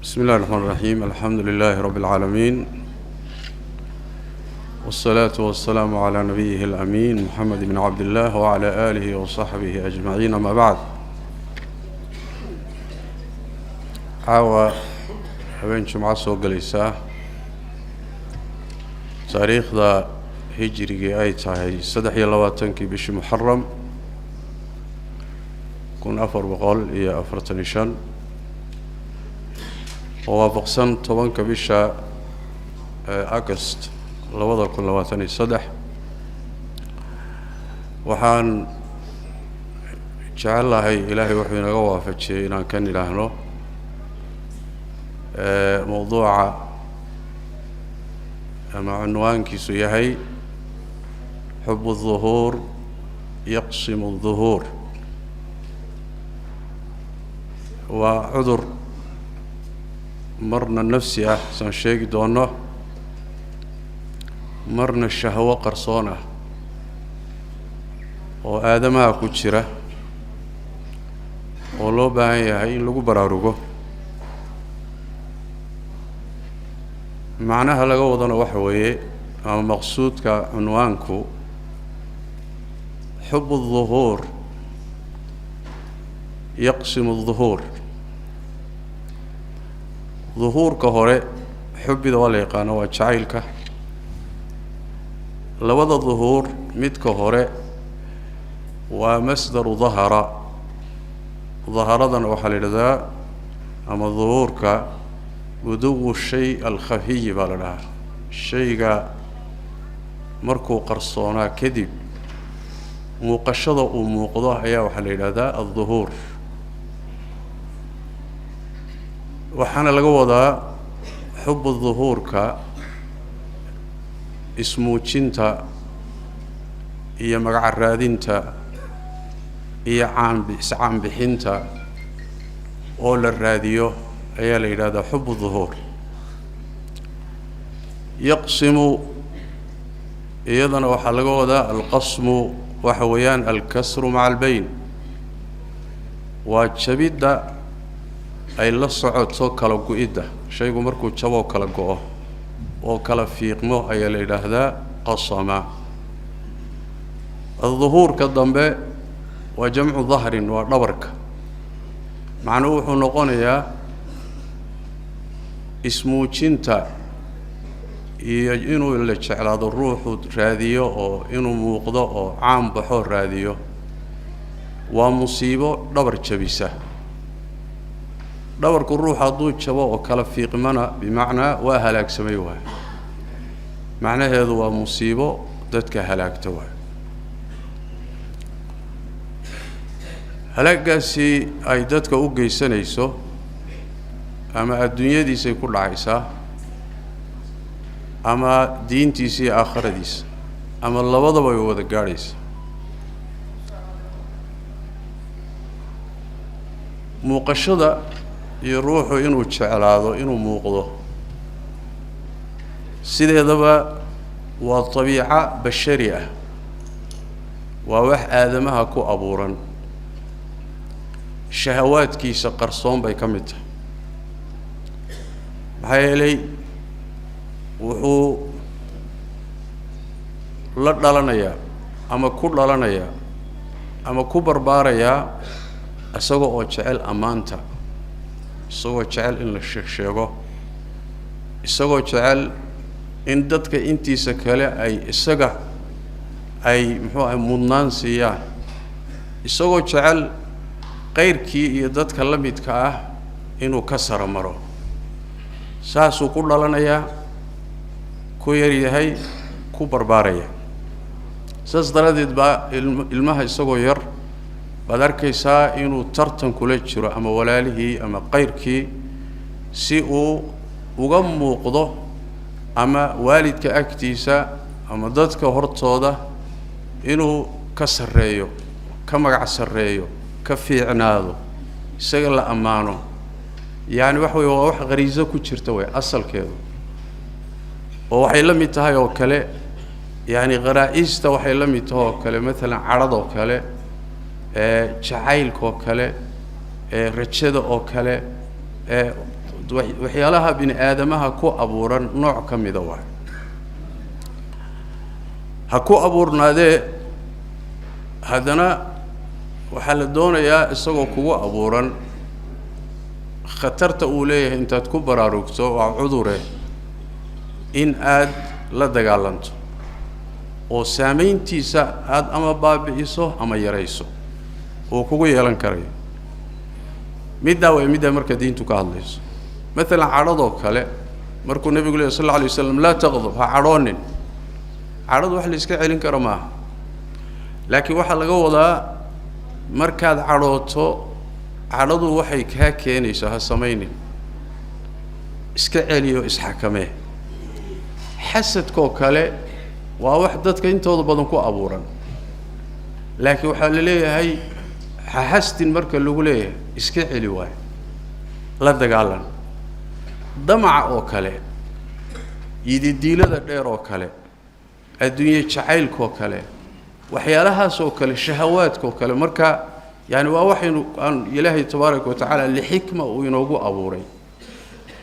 بسم الله الرحمن الرحيم، الحمد لله رب العالمين، والصلاة والسلام على نبيه الأمين محمد بن عبد الله وعلى آله وصحبه أجمعين، أما بعد. Caawa habeen Jumco soo gelaysaa, taariikhda hijrigii ay tahay 23-kii bishii Muxaram 1445, oo waafaqsan 10-ka bisha August 2023. Waxaan jecel lahay Ilaahay wuxuu inaga waafajiyey inaan kan idhaahno mawduuca ama cunwaankiisu yahay "حب الظهور يقصم الظهور". Waa cudur marna nafsi ah, saan sheegi doono, marna shahwo qarsoon ah oo aadamaha ku jira oo loo baahan yahay in lagu baraarugo. Macnaha laga wadana waxa weeye, ama maqsuudka cunwaanku, حب الظهور يقصم الظهور. Duhuurka hore, xubbida waa la yaqaano, waa jacaylka. Labada duhuur midka hore waa masdaru dahara. Daharadana waxaa la yidhahdaa, ama duhuurka, buduwu shay alkhafiyi baa la dhahaa, shayga markuu qarsoonaa kadib muuqashada uu muuqdo ayaa waxaa la yidhahdaa alduhuur. Waxaana laga wadaa xubu duhuurka ismuujinta iyo magaca raadinta iyo caanb iscaanbixinta oo la raadiyo ayaa la yidhahdaa xubu duhuur. Yaqsimu iyadana waxaa laga wadaa alqasmu, waxa weeyaan alkasru maca albayn, waa jabidda ay la socoto kala go-idda. Shaygu markuu jaboo kala go-o oo kala fiiqmo ayaa la yidhaahdaa qasama. Aduhuurka dambe waa jamcu dahrin, waa dhabarka. Macnuhu wuxuu noqonayaa ismuujinta iyo inuu la jeclaado ruuxu raadiyo oo inuu muuqdo oo caan baxoo raadiyo, waa musiibo dhabar jabisa. Dhabarku ruux hadduu jabo oo kala fiiqmana, bimacnaa waa halaagsamay waay. Macnaheedu waa musiibo dadka halaagta waay. Halaaggaasi ay dadka u geysanayso ama adduunyadiisay ku dhacaysaa ama diintiisa iyo aakhiradiisa ama labadaba ay wada gaadhaysa. Muuqashada iyo ruuxu inuu jeclaado inuu muuqdo sideedaba waa dabiica bashari ah, waa wax aadamaha ku abuuran, shahawaadkiisa qarsoon bay ka mid tahay. Maxaa yeelay wuxuu la dhalanayaa ama ku dhalanayaa ama ku barbaarayaa isaga oo jecel ammaanta, isagoo jecel in la sheeg sheego, isagoo jecel in dadka intiisa kale ay isaga ay muxuu ahay mudnaan siiyaan, isagoo jecel qayrkii iyo dadka la midka ah inuu ka saro maro. Saasuu ku dhalanayaa, ku yar yahay, ku barbaaraya. Saas daraaddeed baa ilmaha isagoo yar baad arkaysaa inuu tartan kula jiro ama walaalihii ama qayrkii si uu uga muuqdo ama waalidka agtiisa ama dadka hortooda inuu ka sarreeyo, ka magac sarreeyo, ka fiicnaado, isaga la ammaano. Yacani waxa weye waa wax khariiso ku jirta wey asalkeedu, oo waxay la mid tahay oo kale, yacani kharaa-ista waxay la mid tahay oo kale, maalan cadhad oo kale, jacaylka oo kale, rajada oo kale. Waxyaalaha bini aadamaha ku abuuran nooc ka mida waay. Ha ku abuurnaadee, haddana waxaa la doonayaa isagoo kugu abuuran khatarta uu leeyahay intaad ku baraarugto, waa cudure, in aad la dagaalanto oo saameyntiisa aada ama baabi'iso ama yarayso uu kugu yeelan karayo. Middaa way middaa marka diintu ka hadlayso. Maalan cadhadoo kale, markuu nebigu lehy sal alla alay waslam: "Laa taqdab," ha cadhoonin. Cadhadu wax la iska celin karo maaha, laakiin waxaa laga wadaa markaad cadhooto, cadhadu waxay kaa keenayso ha samaynin, iska celiyo, isxakamee. Xasadkoo kale waa wax dadka intooda badan ku abuuran, laakiin waxaa la leeyahay ha xasdin. Marka lagu leeyahay iska celi waayo, la dagaalan. Damaca oo kale, yididiilada dheer oo kale, adduunye jacaylkaoo kale, waxyaalahaas oo kale, shahawaadka oo kale, marka yaani waa waxaynu aan Ilaahay tabaaraka wa tacaala lixikma uu inoogu abuuray.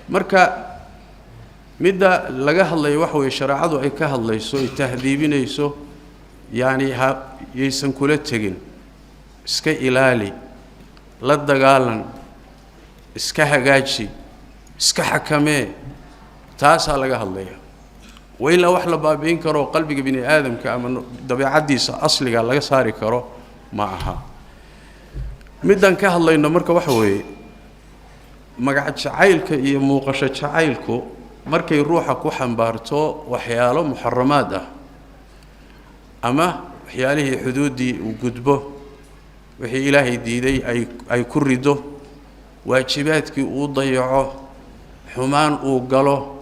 Marka midda laga hadlayo waxa weeye shareecadu ay ka hadlayso, ay tahdiibinayso, yaani ha yaysan kula tegin, iska ilaali, la dagaalan, iska hagaaji, iska xakamee, taasaa laga hadlaya. Wa ilaa wax la baabi'in karo qalbiga bini aadamka ama dabeecaddiisa asliga laga saari karo ma aha. Middaan ka hadlayno marka waxa weeye magac jacaylka iyo muuqasho jacaylku markay ruuxa ku xambaarto waxyaalo muxaramaad ah ama waxyaalihii xuduuddii uu gudbo, wixii Ilaahay diiday ay ku rido, waajibaadkii uu dayaco, xumaan uu galo,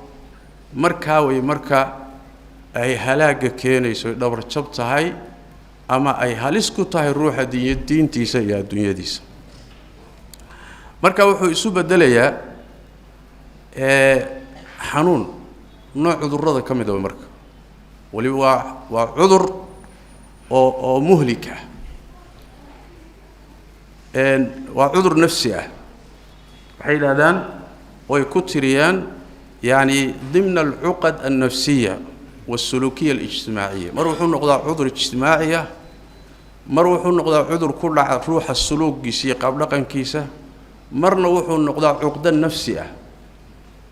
markaa way marka ay halaagga keenayso, ay dhabarjab tahay ama ay halis ku tahay ruuxa diintiisa iyo adduunyadiisa. Marka wuxuu isu beddelayaa xanuun, nooc cudurrada ka mid a. Marka weliba waa cudur oo muhlik ah, waa cudur nafsi ah. Waxay yidhahdaan oy ku tiriyaan yani ضمن العقد النفسية والسلوكية الاجتماعية. Mar wuxuu noqdaa cudur ijtimaaci ah, mar wuxuu noqdaa cudur ku dhaca ruuxa suluugiisa iyo qaabdhaqankiisa, marna wuxuu noqdaa cuqda nafsi ah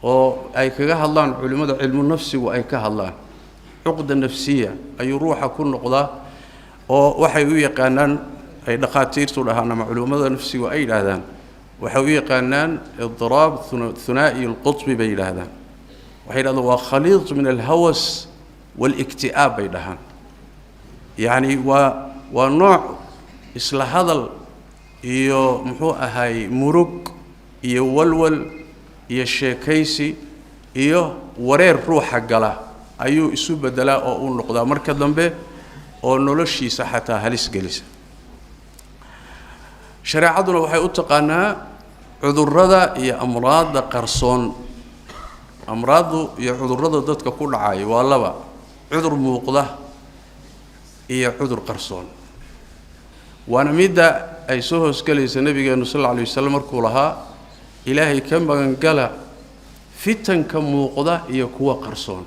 oo ay kaga hadlaan culimmada cilmu nafsigu ay ka hadlaan. Cuqda nafsiya ayuu ruuxa ku noqdaa, oo waxay u yaqaanaan ay dhakhaatiirtu dhahaan ama culimmada nafsigu ay yidhaahdaan, waxay u yaqaanaan اضطراب ثنائي القطب bay yidhaahdaan. Waxay yidhahdaan waa خليط من الهوس والاكتئاب bay dhahaan. Yacni waa nooc isla hadal iyo muxuu ahaay murug iyo walwal iyo sheekaysi iyo wareer ruuxa gala ayuu isu beddelaa oo uu noqdaa marka dambe, oo noloshiisa xataa halis gelisa. Shareecaduna waxay u taqaanaa cudurrada iyo amraadda qarsoon. Amraaddu iyo cudurrada dadka ku dhacaya waa laba: cudur muuqda iyo cudur qarsoon. Waana midda ay soo hoosgelaysa Nebigeennu sal alla alay wasalam markuu lahaa: "Ilaahay ka magangala fitanka muuqda iyo kuwa qarsoon."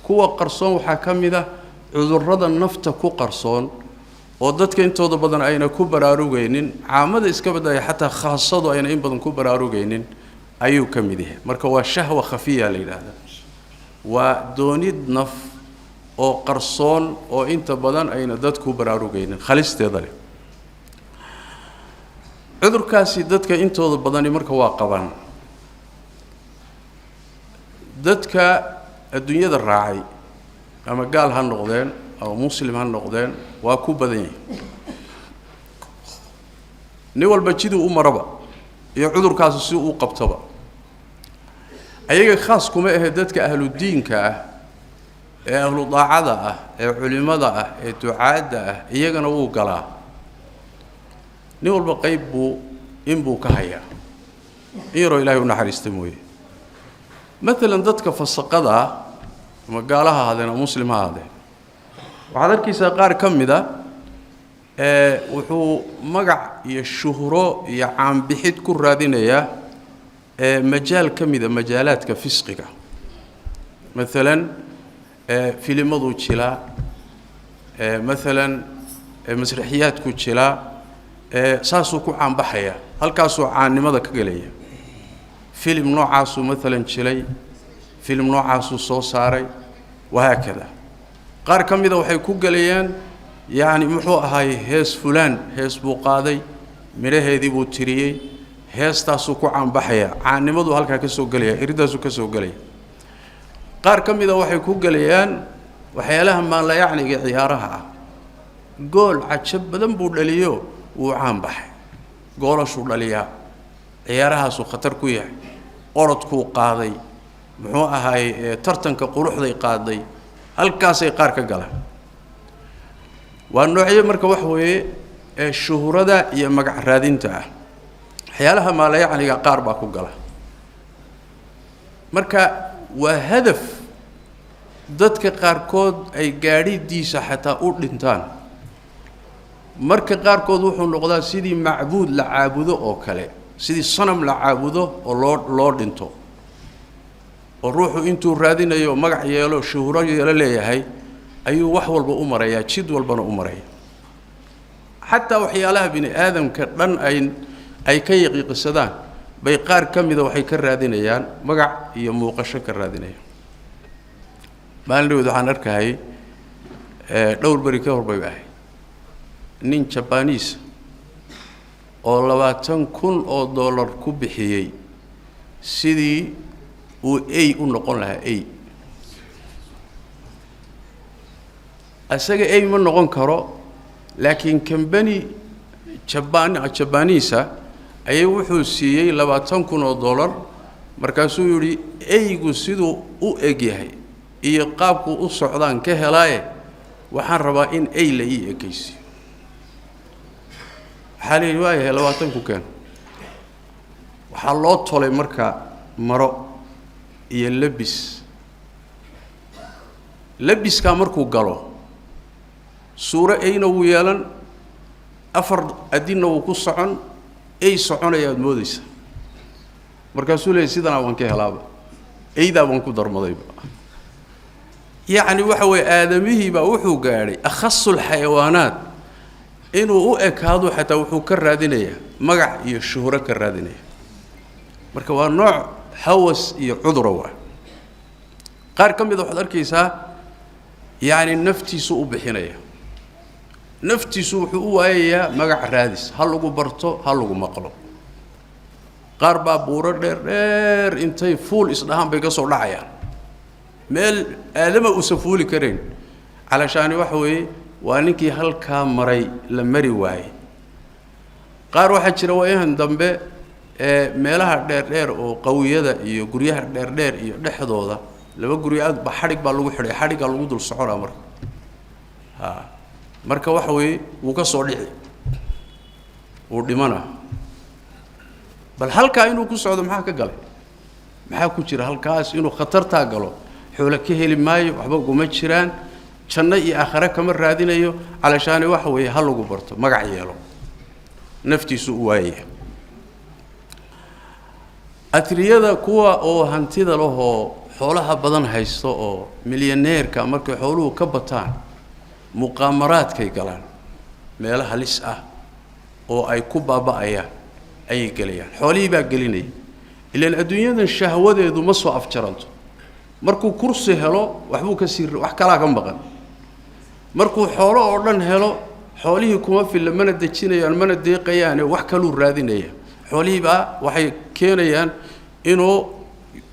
Kuwa qarsoon waxaa ka mid ah cudurrada nafta ku qarsoon oo dadka intooda badan ayna ku baraarugaynin, caamada iska badaya, xataa khaasadu ayna in badan ku baraarugaynin ayuu ka mid yahay. Marka waa شهوة خفية la yidhaahdaa, waa doonid naf oo qarsoon oo inta badan ayna dadku baraarugaynin, khalisteeda leh. Cudurkaasi dadka intooda badani marka waa qabaan. Dadka adduunyada raacay, ama gaal ha noqdeen ama muslim ha noqdeen, waa ku badan yahay. Nin walba jiduu u maraba iyo cudurkaasi si uu qabtaba. Ayaga khaas kuma ahe. Dadka ahludiinka ah ee ahlu daacada ah ee culimmada ah ee ducaadda ah, iyagana wuu galaa. Nin walba qayb buu inbuu ka hayaa, in yaroo Ilahay u naxariista mooye. Maalan dadka fasaqada ah, ama gaala ha ahaadeen ama muslim ha ahaadeen, waxaad arkaysaa qaar ka mid a ee wuxuu magac iyo shuhro iyo caanbixid ku raadinayaa. Majaal ka mida majaalaadka fisqiga, maalan filimaduu jilaa, maalan masraxiyaadku jilaa, saasuu ku caanbaxaya, halkaasuu caannimada ka gelaya. Filim noocaasuu maalan jilay, filim noocaasuu soo saaray, wahaakada. Qaar ka mida waxay ku gelayaan, yacni muxuu ahaay, hees fulaan hees buu qaaday, midhaheedii buu tiriyey, heestaasuu ku caanbaxaya, caannimaduu halkaa ka soo gelaya, iridaasuu ka soo gelaya. Qaar ka mida waxay ku gelayaan waxyaalaha maalayacniga ciyaaraha ah. Gool cajab badan buu dhaliyo, wuu caanbaxay, goolashuu dhaliyaa, ciyaarahaasuu khatar ku yahay, orodkuu qaaday, muxuu ahaay, tartanka quruxday qaaday, halkaasay qaar ka galaan. Waa noocyo marka wax weeye ee shuhrada iyo magac raadinta ah. Waxyaalaha maalayacniga qaar baa ku gala. Marka waa hadaf dadka qaarkood ay gaadhidiisa xataa u dhintaan. Marka qaarkood wuxuu noqdaa sidii macbuud la caabudo oo kale, sidii sanam la caabudo oo loo dhinto, oo ruuxu intuu raadinayo magac yeelo, shuhro yeelo leeyahay, ayuu wax walba u marayaa, jid walbana u maraya. Xataa waxyaalaha bini aadamka dhan ay ka yaqiiqisadaan bay qaar ka mida waxay ka raadinayaan magac iyo muuqasho ka raadinayaan. Maalin dhaweed waxaan arkahayay, dhowr beri ka hor bay ahay, nin Jabaniis oo $20,000 ku bixiyey sidii uu ey u noqon lahaa. Ey isaga ey ma noqon karo, laakiin kambani Jabaan Jabaniisa ayay wuxuu siiyey $20,000. Markaasuu yidhi, eygu siduu u eg yahay iyo qaabkuu u socdaan ka helaaye, waxaan rabaa in ey la ii ekaysiyo. Waxaa la yidhi, waayahay, 20 ku keen. Waxaa loo tolay marka maro iyo lebis. Lebiskaa markuu galo, suuro eyna wuu yeelan, afar adinna wuu ku socon, ey soconayaad moodaysa. Markaasuu leeyay, sidanaa waan ka helaaba, eydaa baan ku darmadayba. Yacni waxa weeye, aadamihii baa wuxuu gaadhay akhasul xayawaanaat inuu u ekaado, xataa wuxuu ka raadinayaa magac iyo shuhro ka raadinaya. Marka waa nooc hawas iyo cudura. Waa qaar ka mida waxaad arkaysaa, yacni naftiisu u bixinaya, naftiisu wuxuu u waayayaa magac raadis, ha lagu barto, ha lagu maqlo. Qaar baa buuro dheer dheer intay fuul isdhahaan bay ka soo dhacayaan, meel aadama uusan fuuli karayn, calashaani waxa weeye waa ninkii halkaa maray la mari waayey. Qaar waxaa jira waayahan dambe ee meelaha dheerdheer oo qawiyada iyo guryaha dheerdheer iyo dhexdooda, laba guryo aad ba xadhig baa lagu xidhay, xadhiggaa lagu dul soconaa. Marka ha marka waxa weeye wuu ka soo dhici, wuu dhimana. Bal halkaa inuu ku socdo maxaa ka galay? Maxaa ku jira halkaas inuu khatartaa galo? Xoolo ka heli maayo, waxba kuma jiraan, janno iyo aakhare kama raadinayo. Calashaani waxa weeye ha lagu barto, magac yeelo, naftiisu u waayaya. Atriyada kuwa oo hantida lahoo xoolaha badan haysto oo milyaneerka, markay xooluhu ka bataan, muqaamaraadkay galaan, meelo halis ah oo ay ku baaba'ayaan ayay gelayaan. Xoolihii baa gelinaya, ilaan adduunyadan shahwadeedu ma soo afjaranto. Markuu kursi helo, waxbuu ka sii, wax kalaa ka maqan. Markuu xoolo oo dhan helo, xoolihii kuma filla, mana dejinayaan, mana deeqayaane, wax kaluu raadinaya. Xoolihii baa waxay keenayaan inuu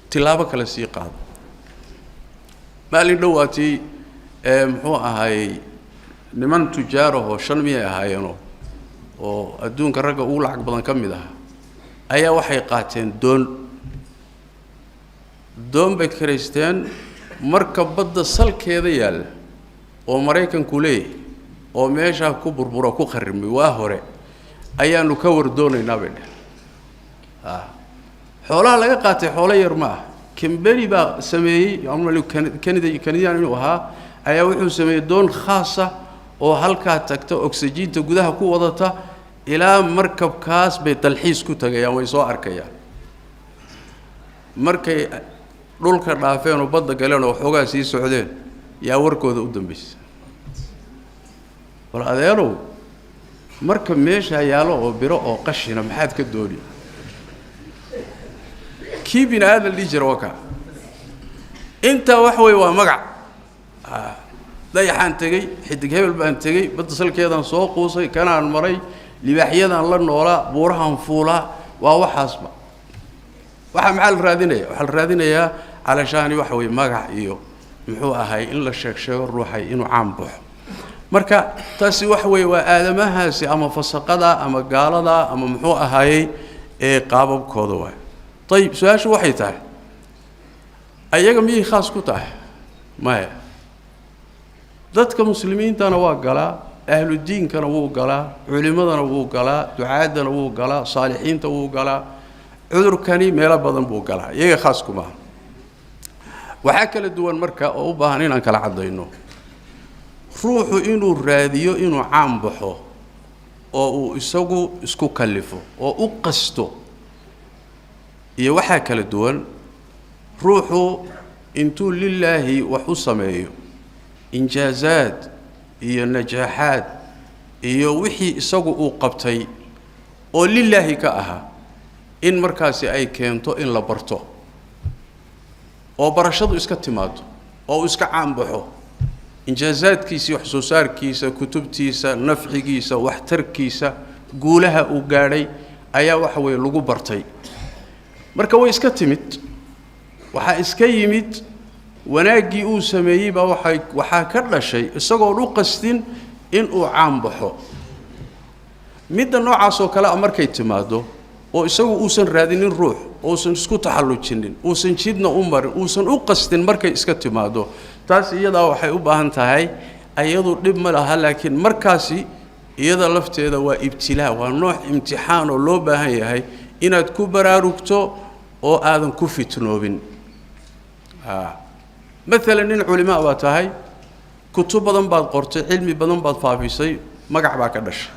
tilaabo kale sii qaado. Maalin dhowaatii muxuu ahaayey, niman tujaarahoo shan miyay ahaayeenoo oo adduunka ragga ugu lacag badan ka mid ahaa ayaa waxay qaateen doon. Doon bay kiraysteen. Marka badda salkeeda yaalla oo Maraykanku leeyahay oo meeshaa ku burburo, ku kharrimay waa hore, ayaanu ka war doonaynaa, bay dheh. Xoolaha laga qaatay xoolo yar ma ah. Kambeni baa sameeyey, Kanada, Kanadiyaan inuu ahaa, ayaa wuxuu sameeyey doon khaasa oo halkaa tagta, oksijiinta gudaha ku wadata. Ilaa markabkaas bay dalxiis ku tagayaan, way soo arkayaan. Markay dhulka dhaafeen oo badda galeen oo waxoogaa sii socdeen yaa warkooda u dambaysay. Bal adeerow, marka meeshaa yaallo oo biro oo qashina maxaad ka dooni? Kii bini aadam dhihi jira waa kaa. Intaa wax weeye waa magac. Dayaxaan tegey, xidig hebel baan tegey, badda salkeedaan soo quusay, kanaan maray, libaaxyadaan la noolaa, buurahaan fuulaa, waa waxaasba. Waxaa maxaa la raadinaya? Waxaa la raadinayaa calashaani waxa weeye magac iyo muxuu ahay in la sheeg sheego ruuxay inuu caan baxo. Marka taasi waxa weeye waa aadamahaasi ama fasaqada ama gaalada ama muxuu ahaayey ee qaababkooda waay. Ayib, su-aashu waxay tahay, ayaga miyay khaas ku tahay? Maya, dadka muslimiintana waa galaa, ahludiinkana wuu galaa, culimmadana wuu galaa, ducaadana wuu galaa, saalixiinta wuu galaa. Cudurkani meelo badan buu galaa, iyaga khaas kumaaha. Waxaa kala duwan marka oo u baahan inaan kala caddayno, ruuxu inuu raadiyo inuu caan baxo oo uu isagu isku kallifo oo u qasto, iyo waxaa kala duwan ruuxu intuu lilaahi wax u sameeyo, injaazaad iyo najaaxaad iyo wixii isagu uu qabtay oo lilaahi ka ahaa, in markaasi ay keento in la barto oo barashadu iska timaado oo uu iska caan baxo, injaazaadkiisa, wax soo saarkiisa, kutubtiisa, nafcigiisa, waxtarkiisa, guulaha uu gaadhay ayaa waxa weeye lagu bartay. Marka way iska timid, waxaa iska yimid wanaaggii uu sameeyey baa waxaa ka dhashay isagoon u qastin inuu caan baxo. Midda noocaas oo kale a markay timaado oo isagu uusan raadinin ruux, uusan isku taxallujinin, uusan jidna u marin, uusan u qastin, markay iska timaado taas iyadaa waxay u baahan tahay, ayadu dhib ma laha, laakiin markaasi iyada lafteeda waa ibtilaa, waa nooc imtixaan oo loo baahan yahay inaad ku baraarugto oo aadan ku fitnoobin. Maalan nin culimaa baa tahay, kutub badan baad qortay, cilmi badan baad faafisay, magac baa ka dhashay.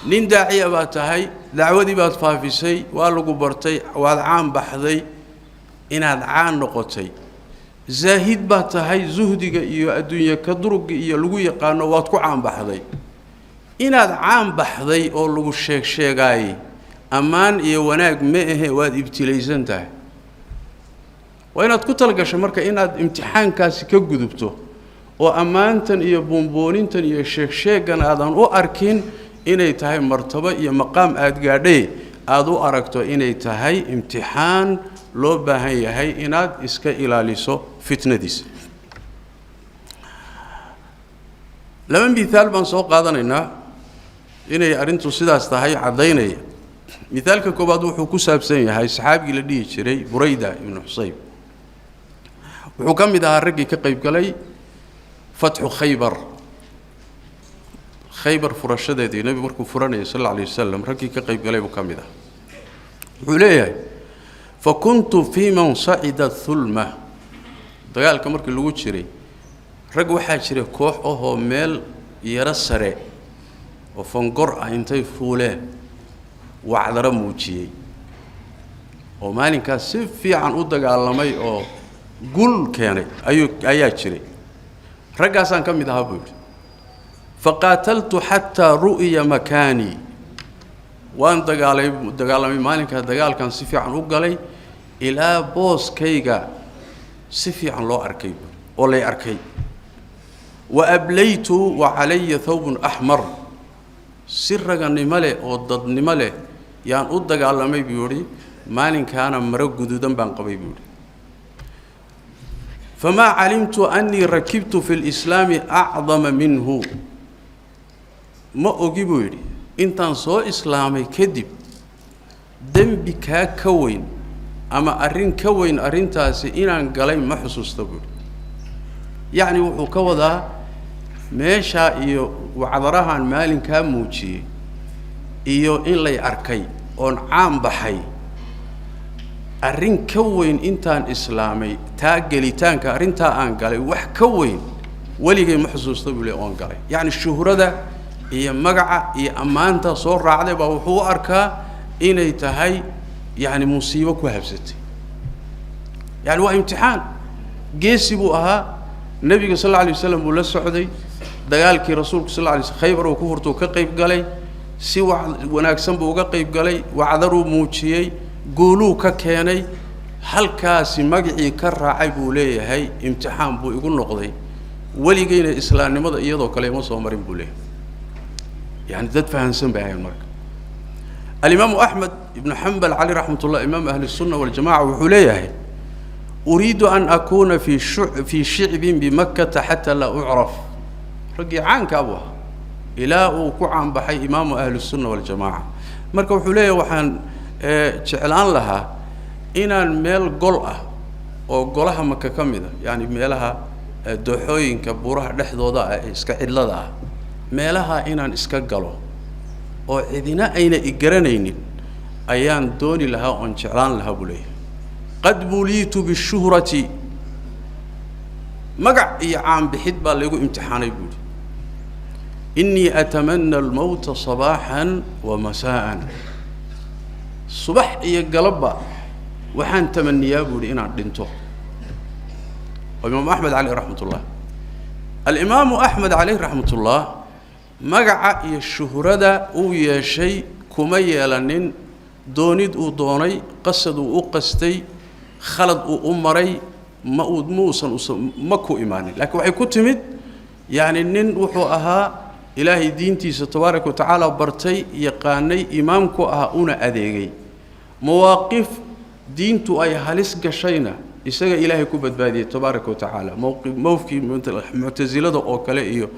Nin daaciya baad tahay, dacwadii baad faafisay, waa lagu bartay, waad caan baxday, inaad caan noqotay. Zaahid baad tahay, zuhdiga iyo adduunye ka durugga iyo lagu yaqaano, waad ku caan baxday. Inaad caan baxday oo lagu sheeg sheegaayey ammaan iyo wanaag ma ahe, waad ibtilaysan tahay. Waa inaad ku talagasho marka inaad imtixaankaasi ka gudubto oo ammaantan iyo buunbuunintan iyo sheegsheeggan aadan u arkin inay tahay martabo iyo maqaam aad gaadhay, aada u aragto inay tahay imtixaan loo baahan yahay inaad iska ilaaliso fitnadiisa. Laba mithaal baan soo qaadanaynaa inay arrintu sidaas tahay caddaynaya. Mithaalka koowaad wuxuu ku saabsan yahay saxaabigii la dhihi jiray Burayda ibnu Xusayb. Wuxuu ka mid ahaa raggii ka qayb galay fatxu Khaybar, Khaybar furashadeedii nebigu markuu furanayay sal alla alayh wasalam, raggii ka qayb galay buu ka mid ahaa. Wuxuu leeyahay, fa kuntu fii man sacida hulma. Dagaalka markii lagu jiray rag waxaa jira koox ahoo meel yaro sare oo fangor ah intay fuuleen wacdaro muujiyey oo maalinkaas si fiican u dagaalamay oo gul keenay ayaa jiray. Raggaasaan ka mid ahaa buu yidhi. Faqaataltu xataa ru'ya makaanii, waan dagaalamay maalinkaa, dagaalkan si fiican u galay ilaa booskayga si fiican loo arkay oo lay arkay. Wa ablaytu wa calaya thawbun axmar, si raganimo leh oo dadnimo leh yaan u dagaalamay buu yidhi, maalinkaana maro guduudan baan qabay buu yidhi. Famaa calimtu annii rakibtu fi lislaami acdama minhu, ma ogi buu yidhi intaan soo islaamay kadib dembi kaa ka weyn ama arrin ka weyn arrintaasi inaan galay ma xusuusta buu yidhi. Yacni wuxuu ka wadaa meeshaa iyo wacdarahan maalinkaa muujiyey iyo in lay arkay oon caan baxay, arrin ka weyn intaan islaamay taa gelitaanka arrintaa aan galay wax ka weyn weligay ma xusuusta buu le oon galay. Yacni shuhrada iyo magaca iyo ammaanta soo raacday baa wuxuu u arkaa inay tahay Yacni musiibo ku habsatay, yani waa imtixaan. Geesi buu ahaa, nebiga sal alla alay waslam buu la socday, dagaalkii rasuulku sal la alay sl Khaybar uu ku hurtuu ka qayb galay, si wa wanaagsan buu uga qayb galay, wacdaruu muujiyey, guuluu ka keenay, halkaasi magacii ka raacay buu leeyahay. Imtixaan buu igu noqday, weligeyna islaamnimada iyadoo kale ima soo marin buu leeyahay. Yani dad fahansan bay ahayn. Marka alimaamu Axmed ibnu Xambal caleyh raxmat ullah, imaam ahli الsunna waljamaca, wuxuu leeyahay: uriidu an akuna fi shicbin bimakkata xataa laa ucraf. Raggii caankaa buu ahaa ilaa uu ku caanbaxay imaamu ahli الsunna waljamaca. Marka wuxuu leeyahay: waxaan jeclaan lahaa inaan meel gol ah oo golaha Maka ka mid a, yani meelaha dooxooyinka buuraha dhexdooda ah ee iska cidlada ah, meelaha inaan iska galo oo cidina ayna igaranaynin ayaan dooni lahaa oon jeclaan lahaa, buu leeyahay. Qad buliitu bishuhrati, magac iyo caanbixid baa laygu imtixaanay, buuhi. Inii atamana almowta sabaaxan wa masaa'an, subax iyo galabba waxaan tamaniyaa, buuhi, inaan dhinto. Oo imaamu Axmed caleyh raxmat ullah. Alimaamu Axmed caleyh raxmat ullah magaca iyo shuhrada uu yeeshay kuma yeelanin doonid uu doonay, qasad uu u qastay, khalad uu u maray ma uu ma uusan ma ku imaanin, lakiin waxay ku timid, yacni nin wuxuu ahaa Ilaahay diintiisa tabaaraka wa tacaala bartay, yaqaanay, imaamku ahaa, una adeegay. Mawaaqif diintu ay halis gashayna isaga Ilaahay ku badbaadiyey tabaaraka wa tacaala. Mowqifkii Muctasilada oo kale iyo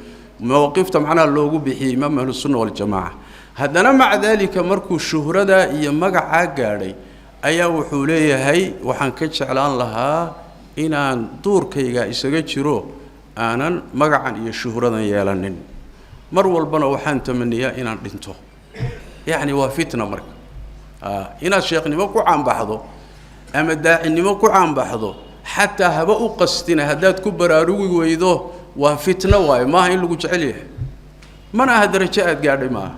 mawaaqifta macnaha loogu bixiyey imaam Ahlusunna waljamaca. Haddana maca daalika, markuu shuhrada iyo magacaa gaadhay ayaa wuxuu leeyahay: waxaan ka jeclaan lahaa inaan duurkayga isaga jiro, aanan magacan iyo shuhradan yeelanin. Mar walbana waxaan tamaniyaa inaan dhinto. Yacni waa fitna. Marka inaad sheekhnimo ku caanbaxdo ama daacinimo ku caanbaxdo, xataa haba u qastina, haddaad ku baraarugi weydo waa fitno waayo. Maaha in lagu jecel yahay, mana aha darajo aad gaadhay maaha.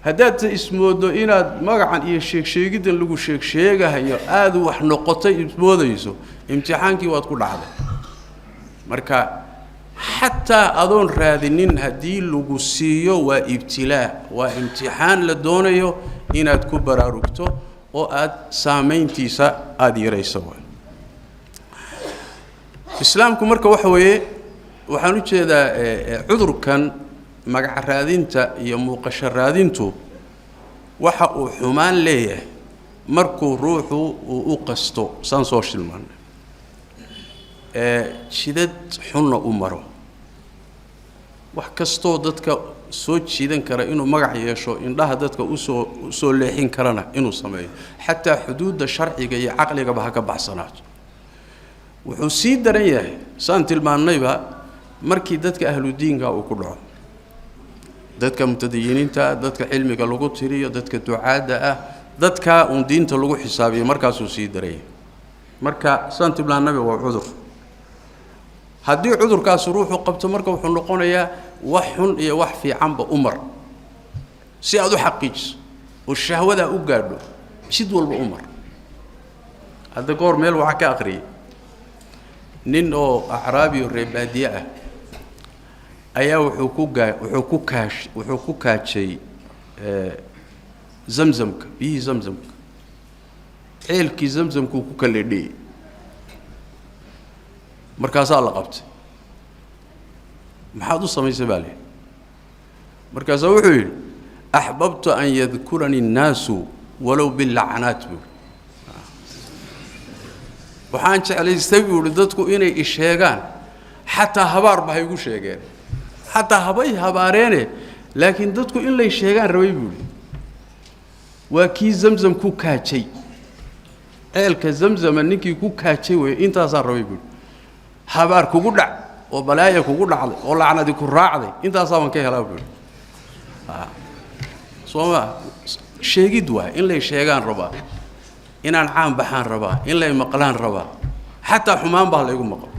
Haddaad ismooddo inaad magacan iyo sheegsheegiddan lagu sheegsheegahayo aada wax noqotay ismoodayso, imtixaankii waad ku dhacday. Marka xataa adoon raadinin haddii lagu siiyo, waa ibtilaa, waa imtixaan la doonayo inaad ku baraarugto oo aad saamayntiisa aada yarayso waay. Islaamku marka waxa weeye, waxaan u jeedaa, cudurkan magac raadinta iyo muuqasho raadintu waxa uu xumaan leeyahay markuu ruuxu uu u qasto, saan soo shilmaanay, jidad xunna u maro, wax kastoo dadka soo jiidan kara inuu magac yeesho, indhaha dadka usoo leexin karana inuu sameeyo, xataa xuduudda sharciga iyo caqligaba ha ka baxsanaato. Wuxuu sii daran yahay, saan tilmaannayba, markii dadka ahludiinka uu ku dhaco, dadka mutadayiniinta, dadka cilmiga lagu tiriyo, dadka ducaadda ah, dadkaa uun diinta lagu xisaabiyo, markaasuu sii daran yahay. Marka saan tilmaannayba, waa cudur. Haddii cudurkaasi ruuxu qabto, marka wuxuu noqonayaa wax xun iyo wax fiicanba u mar si aad u xaqiijiso oo shahwadaa u gaadho, jid walba u mar. Hadda goor meel waxaa ka akhriyay nin oo acraabi o reebaadiye ah ayaa wuxuu ku gaa wuxuu ku kaash wuxuu ku kaajay Zamzamka, biyihii Zamzamka, ceelkii Zamzamkuu ku kaleedhiyey. Markaasaa la qabtay. Maxaad u samaysay, baa lihi. Markaasaa wuxuu yidhi: axbabtu an yadkuranii الnaasu walow bilacnaat, buu. Waxaan jeclaystay, buu ihi, dadku inay isheegaan, xataa habaar ba ha igu sheegeen, xataa habay habaareene, laakiin dadku in lay sheegaan rabay, buu ihi. Waa kii Zamzam ku kaajay, ceelka Zamzama ninkii ku kaajay wey, intaasaan rabay, buuhi. Habaar kugu dhac oo balaaya kugu dhacday oo lacnadi ku raacday, intaasaa baan ka helaa, buuhi. Soo ma sheegid waay? In lay sheegaan rabaa, inaan caan baxaan rabaa, in lay maqlaan rabaa, xataa xumaan baa laygu maqlo.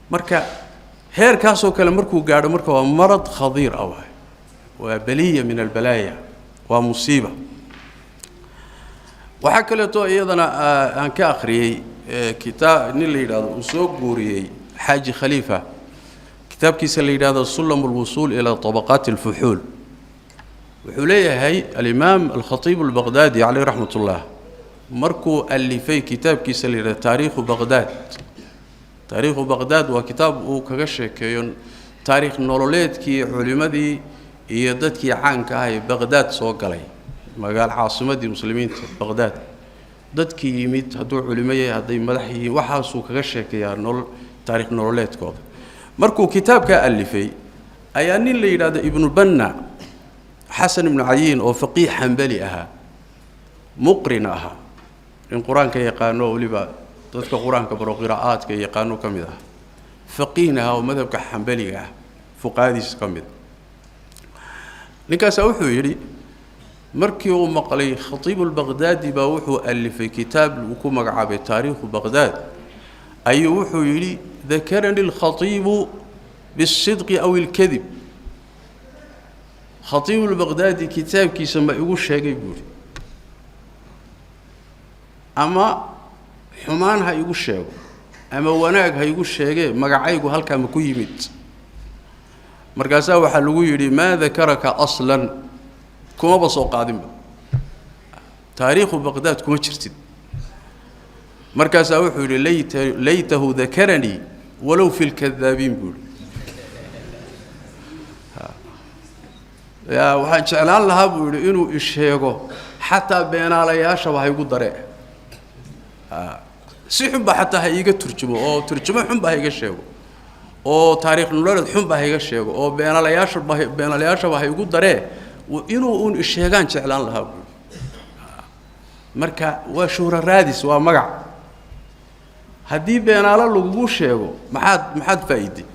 Marka heerkaasoo kale markuu gaadho, marka waa marad khadiir ah waay, waa baliya min albalaaya, waa musiiba. Waxaa kaleeto iyadana aan ka akhriyey kitaab nin la yidhahdo uu soo guuriyey Xaaji Khaliifa, kitaabkiisa la yidhahdo Sulam alwusuul ilaa tabaqaati alfuxuul. Wuxuu leeyahay alimaam Alkhatiib Albaqdaadi caleyh raxmat ullah, markuu alifay kitaabkiisa la yidhahdo Taariikhu Baqdaad. Taariikhu Baqdaad waa kitaab uu kaga sheekeeyo taariikh nololeedkii culimmadii iyo dadkii caanka ah ee Baqdaad soo galay, magaalo caasimadii muslimiinta Baqdaad, dadkii yimid, hadduu culimo yahay, hadday madax yihiin, waxaasuu kaga sheekeeyaa nolol taarikh nololeedkooda. Markuu kitaabkaa alifay ayaa nin la yidhahdo Ibnu Banna, Xasan Ibnu Cayiin, oo faqiih xambali ahaa, muqrina ahaa, nin qur-aanka yaqaano, weliba dadka qur-aanka baro, qiraa'aadka yaqaano ka mid ah, faqiihna ahaa oo madhabka xambaliga ah fuqahadiisa ka mid, ninkaasaa wuxuu yidhi markii uu maqlay Khatiibulbaqdaadi baa wuxuu alifay kitaab uu ku magacaabay Taariikhu Baqdaad, ayuu wuxuu yidhi: dakarani alkhatiibu biاlsidqi aw ilkadib. Khatiibulbaqdaadi kitaabkiisa ma igu sheegay, buu yidhi, ama xumaan ha igu sheego ama wanaag ha igu sheegee, magacaygu halkaa ma ku yimid? Markaasaa waxaa lagu yidhi: maa dakaraka aslan, kumaba soo qaadinba, Taariikhu Baqdaad kuma jirtid. Markaasaa wuxuu yidhi: laytahu dakaranii walow fi lkadaabiin, buu yidhi. Yaa waxaan jeclaan lahaa, buu yidhi, inuu isheego xataa beenaalayaashaba ha igu daree, si xunba xataa ha iiga turjumo, oo turjumo xunba ha iga sheego, oo taariikh nololeed xunba ha iga sheego, oo beenaalayaashaba ha igu daree, inuu uun isheegaan jeclaan lahaa, buu. Marka waa shuhra raadis, waa magac. Haddii beenaalo lagugu sheego, maxaad faa'iiday?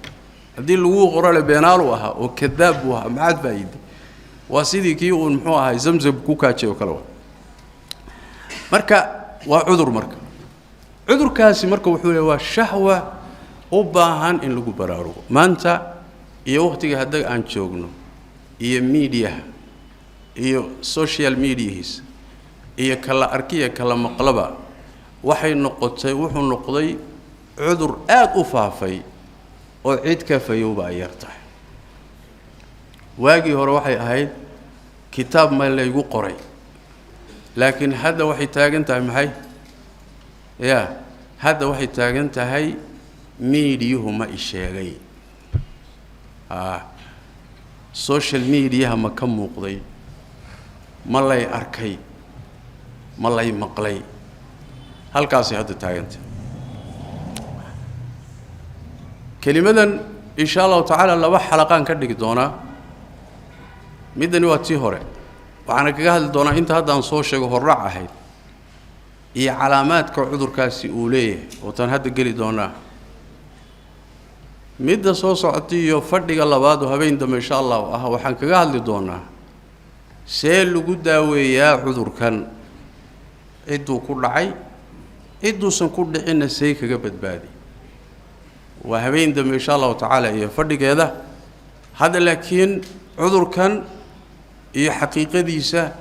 Haddii laguu qorole beenaalu ahaa oo kadaab buu ahaa, maxaad faa'iiday? Waa sidii kii uun muxuu ahay Zamzam ku kaajay oo kale wa. Marka waa cudur. Marka cudurkaasi marka wuxuu leey waa shahwa u baahan in lagu baraarugo. Maanta iyo wakhtiga hadda aan joogno iyo miidiyaha iyo social mediahiisa iyo kala arkiya kala maqlaba, waxay noqotay, wuxuu noqday cudur aada u faafay oo cid ka fayowba ay yar tahay. Waagii hore waxay ahayd kitaab ma laygu qoray, laakiin hadda waxay taagan tahay maxay? Ya, hadda waxay taagan tahay miidiyuhu ma i sheegay, social mediaha ma ka muuqday, ma lay arkay, ma lay maqlay? Halkaasay hadda taagantahay. Kelimadan insha Allahu tacaala laba xalaqaan ka dhigi doonaa. Middani waa tii hore, waxaana kaga hadli doonaa inta haddaan soo sheego horraac ahayd iyo calaamaadka cudurkaasi uu leeyahay, oo taan hadda geli doonaa. Midda soo socotay iyo fadhiga labaad oo habeen dambe insha Allahu ah, waxaan kaga hadli doonaa see lagu daaweeyaa cudurkan, cidduu ku dhacay, cidduusan ku dhicinna see kaga badbaadi. Waa habeen dambe insha Allahu tacaala iyo fadhigeeda. Hadda laakiin cudurkan iyo xaqiiqadiisa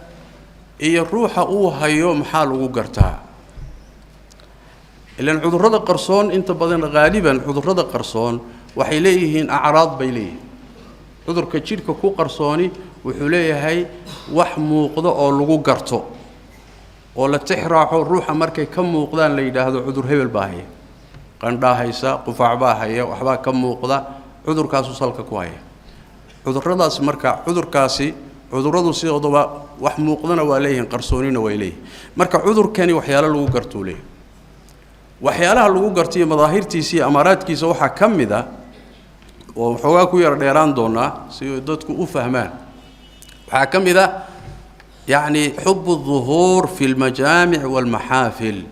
iyo ruuxa uu hayo maxaa lagu gartaa? Ilaan cudurrada qarsoon inta badan, haaliban cudurrada qarsoon waxay leeyihiin acraad bay leeyihiin. Cudurka jidhka ku qarsooni wuxuu leeyahay wax muuqdo oo lagu garto oo la tix raaxo, ruuxa markay ka muuqdaan la yidhaahdo cudur hebel baa haya, qandhaa haysa, qufaac baa haya, waxbaa ka muuqda, cudurkaasuu salka ku haya. Cudurradaas marka cudurkaasi, cudurradu sidoodaba wax muuqdana waa leeyihiin, qarsoonina way leeyihin. Marka cudurkani waxyaalo lagu gartuu leeyahay. Waxyaalaha lagu gartaiyo madaahirtiisa iyo amaaraadkiisa waxaa ka mid a, oo waxoogaa ku yara dheeraan doonaa si dadku u fahmaan, waxaa ka mid a yacni xubu duhuur fi lmajaamic waalmaxaafil,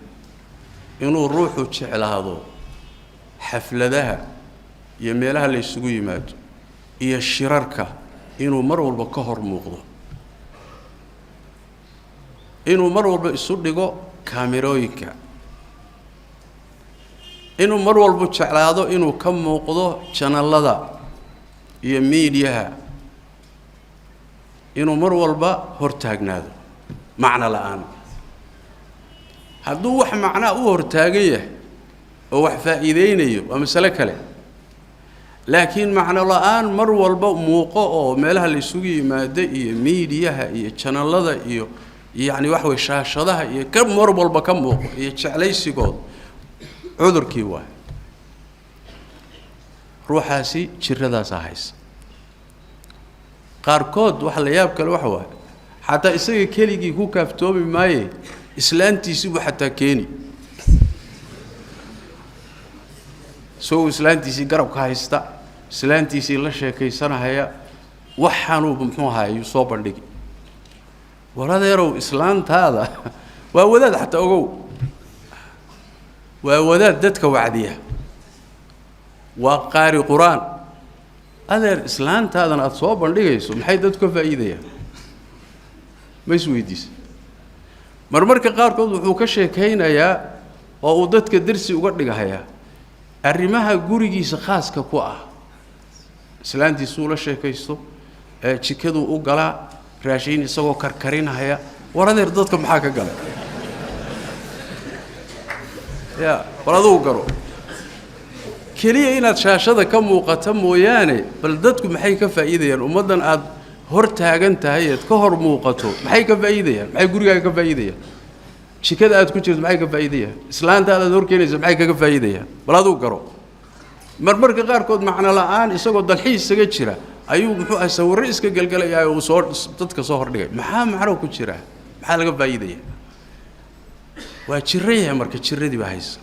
inuu ruuxu jeclaado xafladaha iyo meelaha la isugu yimaado iyo shirarka, inuu mar walba ka hor muuqdo, inuu mar walba isu dhigo kaamirooyinka, inuu mar walba jeclaado inuu ka muuqdo janalada iyo miidiyaha, inuu mar walba hor taagnaado macno la'aan. Hadduu wax macnaa u hortaagan yahay oo wax faa'iideynayo, waa masale kale. Laakiin macno la-aan mar walba muuqo oo meelaha la isugu yimaado iyo miidiyaha iyo janalada iyo yacni waxa weye shaashadaha iyo ka mar walba ka muuqo iyo jeclaysigood, cudurkii waay. Ruuxaasi jiradaasaa haysa. Qaarkood waxa la yaab kale waxa waaye, xataa isaga keligii ku kaaftoomi maaye, islaantiisii buu xataa keeni, isagoo islaantiisii garabka haysta, islaantiisii la sheekaysanahaya, waxaanuu muxuu ahaay yuu soo bandhigi. War adeerow, islaantaada waa wadaad, xataa ogow, waa wadaad dadka wacdiya, waa qaari qur-aan. Adeer, islaantaadan aada soo bandhigayso maxay dadku ka faa'iidayaan? Ma is weydiisa? Marmarka qaarkood wuxuu ka sheekaynayaa oo uu dadka dersi uga dhigahayaa arrimaha gurigiisa khaaska ku ah. Islaantiisuu la sheekaysto, jikaduu u galaa, raashiin isagoo karkarinahaya. War adeer, dadka maxaa ka galay? Ya war, adugu garo keliya inaad shaashada ka muuqata mooyaane, bal dadku maxay ka faa'iidayaan? Ummaddan aad hor taagan tahay eed ka hor muuqato maxay ka faa'iidayaan? Maxay gurigaaga ka faa'iidayaan? Jikada aad ku jirto maxay ka faa'iidayaan? Islaantaada aad hor keenaysa maxay kaga faa'iidayaan? Bal adugu garo. Marmarka qaarkood macno la'aan isagoo dalxiis isaga jira ayuu muxuu ahay sawirro iska gelgelayaa uu soo dadka soo hordhigay. Maxaa macno ku jira? Maxaa laga faa'iidaya? Waa jiro yahay. Marka jiradii baa haysa,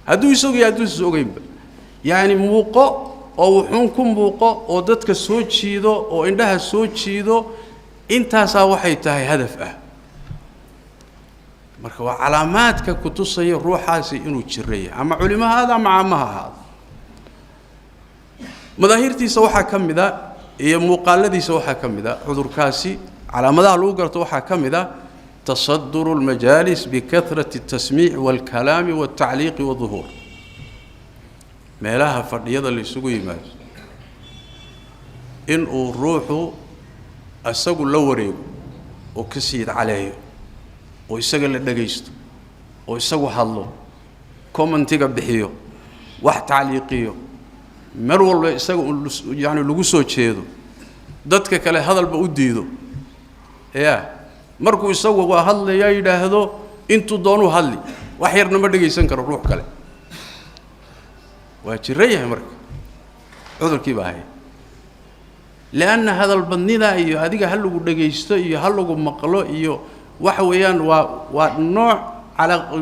hadduu isagu yahay, hadduusan ogeynba. Yacni muuqo oo wuxuun ku muuqo oo dadka soo jiido oo indhaha soo jiido, intaasaa waxay tahay hadaf ah. Marka waa calaamaadka ku tusaya ruuxaasi inuu jiro yahay, ama culimo ha ahaado ama caamo ha ahaado. Madaahirtiisa waxaa ka mid a iyo muuqaaladiisa waxaa ka mid a, cudurkaasi calaamadaha lagu garto waxaa ka mid a tasaduru اlmajaalis bikahrati الtasmiic wاlkalaami wاltacliiqi wاduhuur. Meelaha fadhiyada la isugu yimaado inuu ruuxu isagu la wareego oo ka siid caleeyo oo isaga la dhagaysto oo isagu hadlo, commentiga bixiyo, wax tacliiqiyo, mar walba isaga yani lagu soo jeedo, dadka kale hadalba u diido. Ya markuu isagu waa hadlayaa yidhaahdo, intuu doonuu hadli, wax yarna ma dhegaysan karo ruux kale. Waa jiro yahay. Marka cudurkii baa haya, lianna hadal badnida iyo adiga ha lagu dhegaysto iyo ha lagu maqlo iyo waxa weeyaan waa nooc calaa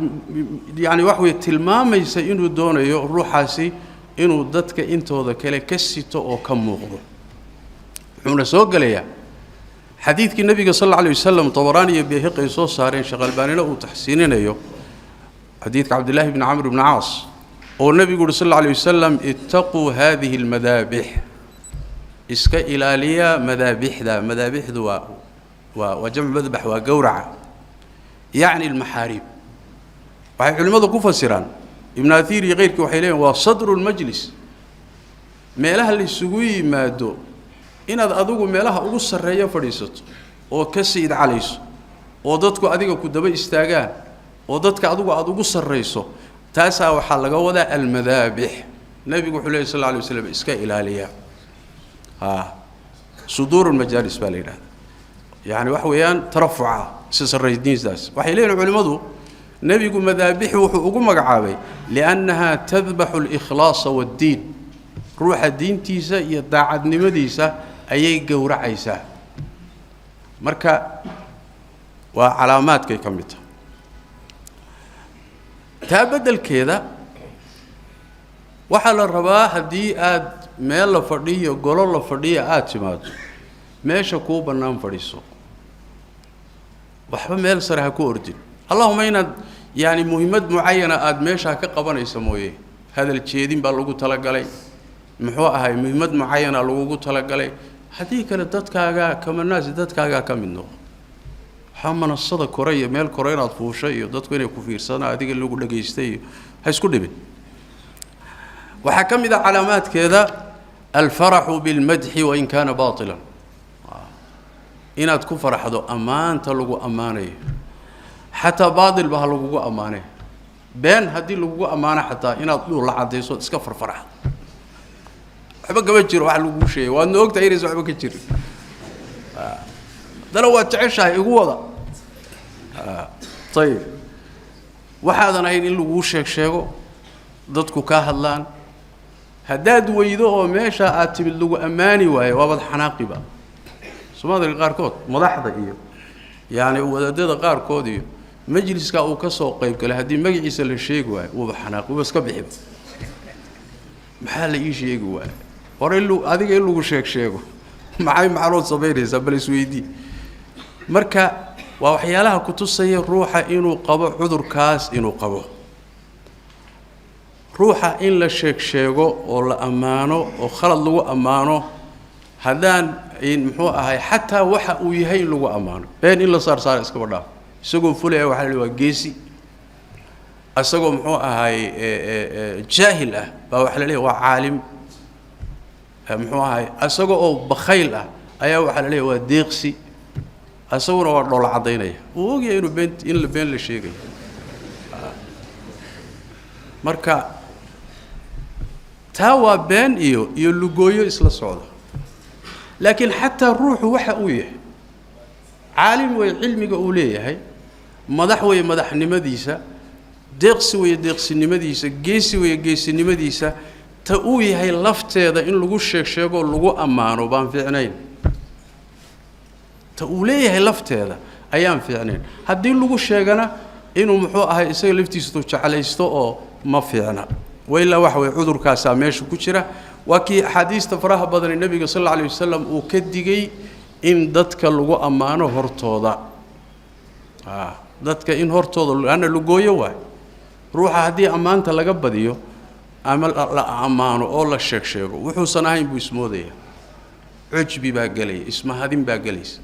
yani waxa weeye tilmaamaysa inuu doonayo ruuxaasi inuu dadka intooda kale ka sito oo ka muuqdo. Wuxuuna soo gelayaa xadiidkii nebiga sal alla alay wasalam, Tabaraani iyo Bayhaqi ay soo saareen, Sheekh Albaanina uu taxsiininayo, xadiidka Cabdillahi bni Camr bni Caas oo nebigu uhi sal alla alay wasalam: "Ittaquu hadihi almadaabix", iska ilaaliya madaabixda. Madaabixdu waa jamcu madbax, waa gowraca, yacni almaxaariib. Waxay culimmadu ku fasiraan, Ibnu Athiir iyo keyrkii waxay leeyihin, waa sadru lmajlis, meelaha la isugu yimaado inaad adigu meelaha ugu sarreeya fadhiisato oo ka siid calayso oo dadku adiga ku daba istaagaan oo dadka adigu aada ugu sarrayso. Taasaa waxaa laga wadaa almadaabix. Nebigu wuxuu lehy sal alla alay waslam: "Iska ilaaliya." A suduur lmajaalis baa la yidhahda, yani waxa weeyaan tarafuca si sarrayniistaas. Waxay leeyihin culimmadu, nebigu madaabix wuxuu ugu magacaabay liannaha tadbaxu alikhlaasa waaddiin, ruuxa diintiisa iyo daacadnimadiisa ayay gowracaysaa. Marka waa calaamaadkay ka mid tahay. Taa beddelkeeda waxaa la rabaa, haddii aad meel la fadhiyo, golo la fadhiyo aada timaado, meesha kuu bannaan fadhiiso, waxba meel sare ha ku ordin, allahuma inaad yaani muhiimad mucayana aada meeshaa ka qabanaysa mooye. Hadal jeedin baa lagu talagalay, muxuu ahay, muhiimad mucayana lagugu talagalay. Haddii kale dadkaagaa kamanaasi, dadkaagaa ka mid noqo. Waxaa manasada kore iyo meel kore inaad fuusho iyo dadku inay ku fiirsadaan, adiga lagu dhagaystay iyo ha isku dhibin. Waxaa ka mid a calaamaadkeeda alfaraxu bilmadxi wain kaana baatilan, inaad ku faraxdo ammaanta lagu ammaanayo. Xataa baatil ba ha lagugu ammaanee, been haddii lagugu ammaano, xataa inaad dhul la caddayso, iska farfaraxdo, waxba kama jiro wax laguu sheegay, waadna ogtahay inaysan waxba ka jirin, haddana waad jeceshahay igu wada. Ayib, waxaadan ahayn in laguu sheeg sheego, dadku kaa hadlaan, haddaad weydo oo meesha aad timid lagu ammaani waayo, waabaad xanaaqiba. Soomaalida qaarkood, madaxda iyo yacni wadaadada qaarkood iyo majliskaa uu ka soo qayb galay, haddii magaciisa la sheegi waayo, wuuba xanaaqi, wuuba iska bixiba. Maxaa la ii sheegi waayo? Hore in adiga in lagu sheeg sheego maxay macnood samaynaysaa? Bal isweydii. Marka waa waxyaalaha ku tusaya ruuxa inuu qabo cudurkaas, inuu qabo. Ruuxa in la sheeg sheego oo la ammaano oo khalad lagu ammaano, haddaan muxuu ahay, xataa waxa uu yahay in lagu ammaano, been in la saar saara iskaba dhaaf. Isagoo fulaya waxaa la waa geesi, isagoo muxuu ahay jaahil ah baa waxaa la leeyahy waa caalim, muxuu ahay, isaga oo bakhayl ah ayaa waxaa la leeyahy waa deeqsi, isaguna waa dhoola caddaynaya, wuu ogyahay inuu been, in la been la sheegayo. Marka taa waa been iyo lugooyo isla socda. Laakiin xataa ruuxu waxa uu yahay, caalim way cilmiga uu leeyahay, madax way madaxnimadiisa, deeqsi way deeqsinimadiisa, geesi way geesinimadiisa, ta uu yahay lafteeda in lagu sheeg sheego, lagu ammaano baan fiicnayn. Ta uu leeyahay lafteeda ayaan fiicnayn. Haddii lagu sheegana, inuu muxuu ahay isaga laftiisu jeclaysto oo ma fiicna. Wailaa waxa weye cudurkaasaa meesha ku jira. Waa kii axaadiista faraha badan ee nebiga sal alla alay wasalam uu ka digay in dadka lagu ammaano hortooda, dadka in hortooda, lanna lugooyo waay. Ruuxa haddii ammaanta laga badiyo ama la ammaano oo la sheeg sheego, wuxuusan ahayn buu ismoodaya, cujbi baa gelaya, ismahadin baa gelaysa.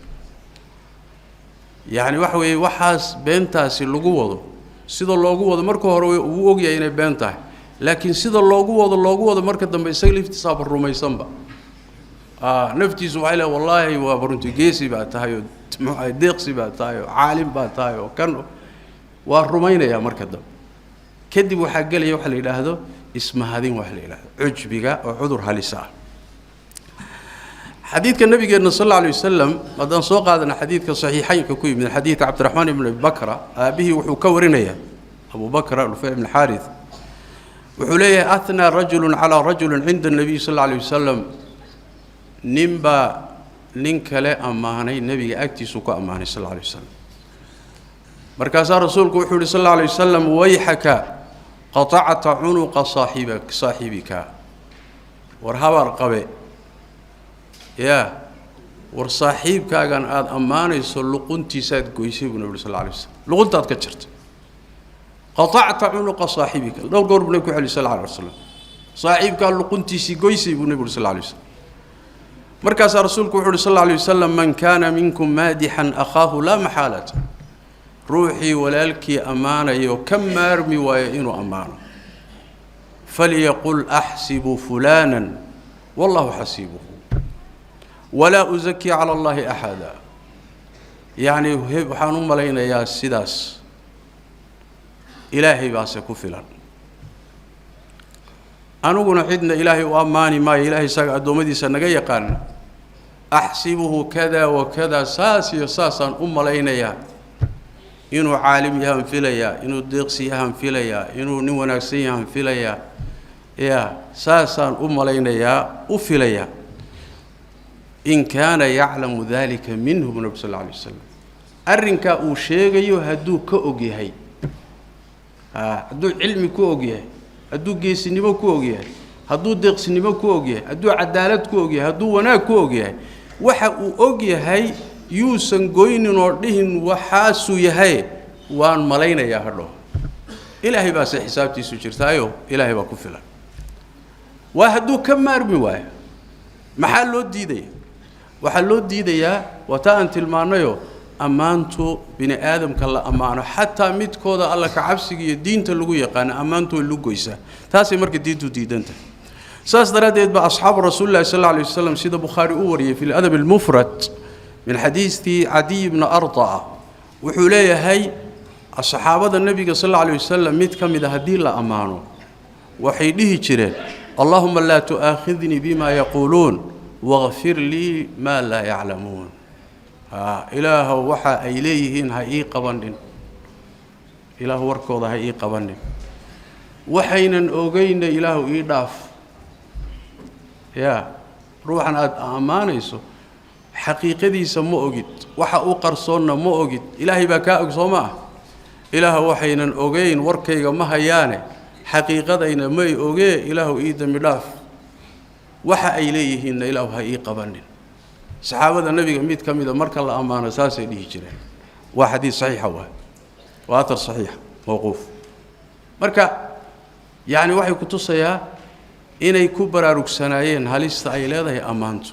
Yacni waxa weeye, waxaas beentaasi lagu wado, sida loogu wado, marka hore wuu ogyahay inay been tahay, laakiin sida loogu wado marka dambe isaga laftiisaaba rumaysanba. Naftiisu waxay leeay, wallaahi waaba runtii, geesi baa tahay oo muxuu ahay, deeqsi baa tahay oo caalim baa tahay oo kan waa rumaynayaa. Marka dambe kadib waxaa gelaya waxa la yidhaahdo ismahadin, waxa la yidhahdo cujbiga, oo cudur halisa ah. Xadiidka nabigeenna sal alla alay wasalam haddaan soo qaadana, xadiidka saxiixaynka ku yimid, xadiidka Cabdiraxmaan ibn Abi Bakra, aabihii wuxuu ka warinayaa, Abu Bakra Nufayc ibn Xaarith, wuxuu leeyahay: athnaa rajulu calaa rajulin cinda anabiy sal alla alay wasalam. Nin baa nin kale ammaanay, nebiga agtiisuu ku ammaanay sal alla alay wasalam. Markaasaa rasuulku wuxuu yihi sal alla alay wasalam: wayxaka, qatacta cunuqa saaxibika. War habaar qabe yaa, war saaxiibkaagan aada ammaanayso luquntiisaad goysay, buu nabi uri sal alla alay waslam, luquntaad ka jartay. Qatacta cunuqa saaxibika, dhowr goor buu nabig ku celiy sal alla alay waslam. Saaxiibkaa luquntiisii goysay, buu nabi uri sal alla alay waslam. Markaasaa rasuulku wuxu uhi sal alla alay wasalam: man kaana minkum maadixan akhaahu laa maxaalata, ruuxii walaalkii ammaanayo ka maarmi waayo inuu ammaano, falyaqul axsibu fulaanan wallahu xasiibuhu walaa usakii cala allahi axada. Yacni waxaan u malaynayaa sidaas, Ilaahay baase ku filan, aniguna cidna Ilaahay u ammaani maayo, Ilahay isaga addoommadiisa naga yaqaana. Axsibuhu kada wa kada, saas iyo saasaan u malaynayaa, inuu caalim yahaan filayaa, inuu deeqsi yahaan filayaa, inuu nin wanaagsan yahaan filayaa, ya saasaan u malaynayaa, u filayaa. In kaana yaclamu dalika minhu, bu nabi sal alla alay wasalam, arrinkaa uu sheegayo hadduu ka og yahay, hadduu cilmi ku og yahay, hadduu geesinimo ku og yahay, hadduu deeqsinimo ku og yahay, hadduu cadaalad ku og yahay, hadduu wanaag ku og yahay, waxa uu og yahay yuusan goynin oo dhihin waxaasuu yahay, waan malaynayaa hadhow, Ilaahay baase xisaabtiisu jirtaayo, Ilaahay baa ku filan. Waa hadduu ka maarmi waayo. Maxaa loo diidaya? Waxaa loo diidayaa waa taa aan tilmaannayoo, ammaantu bini aadamka la ammaano, xataa midkooda Alla ka cabsiga iyo diinta lagu yaqaano, ammaantu way lugoysaa. Taasay marka diintu diidantahay. Saas daraaddeed ba asxaabu rasuulillahi sal alla alay wasalam, sida Bukhaari u wariyey fi ladab almufrad min xadiisi Cadiy bni Arda'a, wuxuu leeyahay Saxaabada nabiga sallallahu alayhi wasallam mid kamid ah hadii la amaano waxay dhihi jireen allahumma la tu'akhidhni bima yaquluun waghfir li ma la ya'lamuun. Ha ilaahu waxa ay leeyihiin ha ii qabanin, ilaahu warkooda ha ii qabanin, waxaynan ogeyna ilaahu ii dhaaf. Ya ruuxan aad amaanayso xaqiiqadiisa ma ogid, waxa uu qarsoonna ma ogid, ilaahay baa kaa og soo ma ah. Ilaahu waxaynan ogeyn warkayga ma hayaane, xaqiiqadayna may ogee, ilaahu ii dambi dhaaf, waxa ay leeyihiinna ilaahu ha ii qabanin. Saxaabada nabiga mid ka mid a marka la ammaano saasay dhihi jireen. Waa xadiis saxiixa, waa athar saxiix mawquuf. Marka yacni waxay ku tusayaa inay ku baraarugsanaayeen halista ay leedahay ammaantu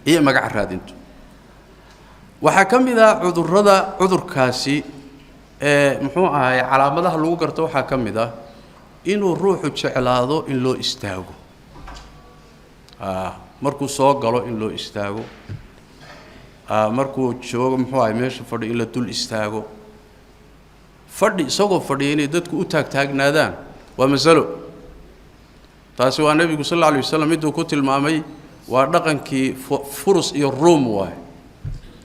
iyo magaca raadintu. Waxaa ka mid ah cudurrada cudurkaasi ee muxuu ahaay calaamadaha lagu garto, waxaa ka mid ah inuu ruuxu jeclaado in loo istaago. Markuu soo galo in loo istaago, markuu joogo muxuu ahaay meesha fadhi in la dul istaago, fadhi isagoo fadhiya inay dadku u taagtaagnaadaan waa masalo. Taasi waa nabigu sallallahu alayhi wasallam miduu ku tilmaamay waa dhaqankii furus iyo ruum waay.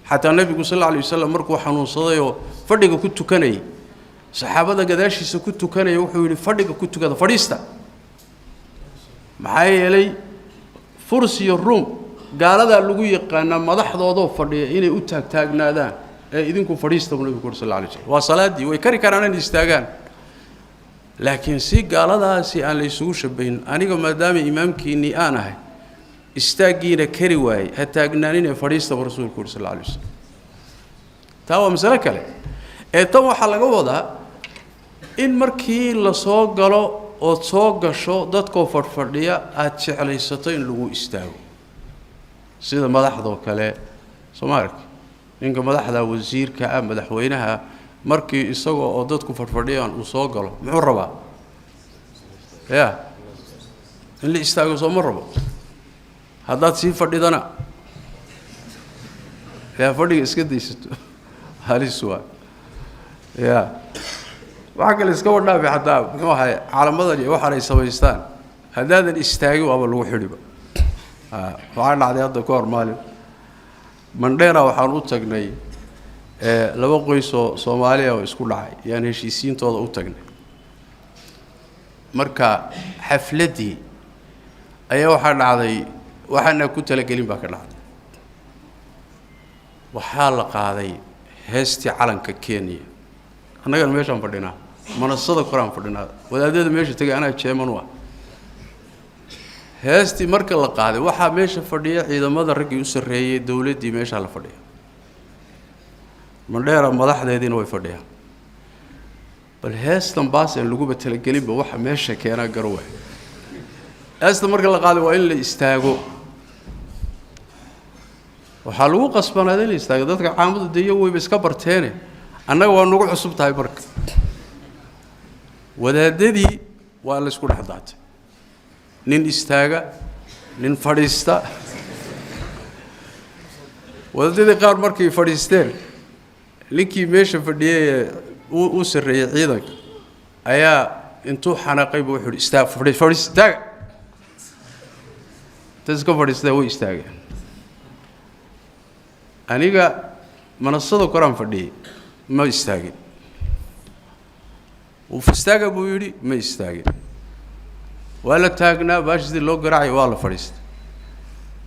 Xataa nabigu sallallahu alayhi wasallam markuu xanuunsaday oo fadhiga ku tukanayay, saxaabada gadaashiisa ku tukanaya, wuxuu yidhi fadhiga ku tukada, fadhiista. Maxaa yeelay furus iyo ruum gaaladaa lagu yaqaanaa madaxdoodoo fadhiya inay u taagtaagnaadaan, ee idinku fadhiista buu nabigu ku yidhi sallallahu alayhi wasallam. Waa salaadii way kari karaan inay istaagaan, laakiin si gaaladaasi aan la isugu shabahin, aniga maadaama imaamkiinnii aan ahay istaaggiina kari waayey, ha taagnaanin ee fadhiista buu rasuulku yidhi sallallahu alayhi wasallam. Taa waa masalo kale. Ee tan waxaa laga wadaa in markii la soo galo ood soo gasho dadkoo fadhfadhiya aad jeclaysato in lagu istaago, sida madaxdoo kale. Soo ma arki ninka madaxda, wasiirka ah, madaxweynaha, markii isagoo oo dadku fadhfadhiyaan uu soo galo muxuu rabaa? Ya in la istaago sooma rabo. Haddaad sii fadhidana yaa fadhiga iska daysato halis waa. Ya waxa kale iska wadhaafi xataa muxuu ahay caalamadan iyo waxaan ay samaystaan, haddaadan istaagin waaba lagu xidhiba. Waxaa dhacday hadda ka hor maalin Mandheera waxaan u tagnay laba qoys oo Soomaaliya oo isku dhacay, yaan heshiisiintooda u tagnay. Marka xafladdii ayaa waxaa dhacday waxaana ku talagelin baa ka dhacday. Waxaa la qaaday heestii calanka Kenya. Annagana meeshaan fadhinaa, manasada koraan fadhinaa, wadaadada meesha tegay anaa jeeman u ah. Heestii marka la qaaday waxaa meesha fadhiya ciidamada raggii u sarreeyey dowladdii, meeshaa la fadhiya. Mandheera madaxdeediina way fadhiyaan. Bal heestan baas aan laguba talagelinba waxa meesha keenaa garo waay. Heesta marka la qaaday waa in la istaago, waxaa lagu qasbanaaday in la istaago. Dadka caamadu dee iyagu wayba iska barteene, annaga waa nagu cusub tahay. Marka wadaadadii waa la isku dhex daatay, nin istaaga, nin fadhiista. Wadaadadii qaar markay fadhiisteen, ninkii meesha fadhiyey ee u sarreeyey ciidanka ayaa intuu xanaaqay buu wuxuu yidhi istaag, fadhiis, istaaga. Inta iska fadhiistaa way istaageen. Aniga manasada koraan fadhiyey, ma istaagin. Istaaga buu yidhi, ma istaagin. Waa la taagnaa, baashi sidii loo garaacay waa la fadhiistay.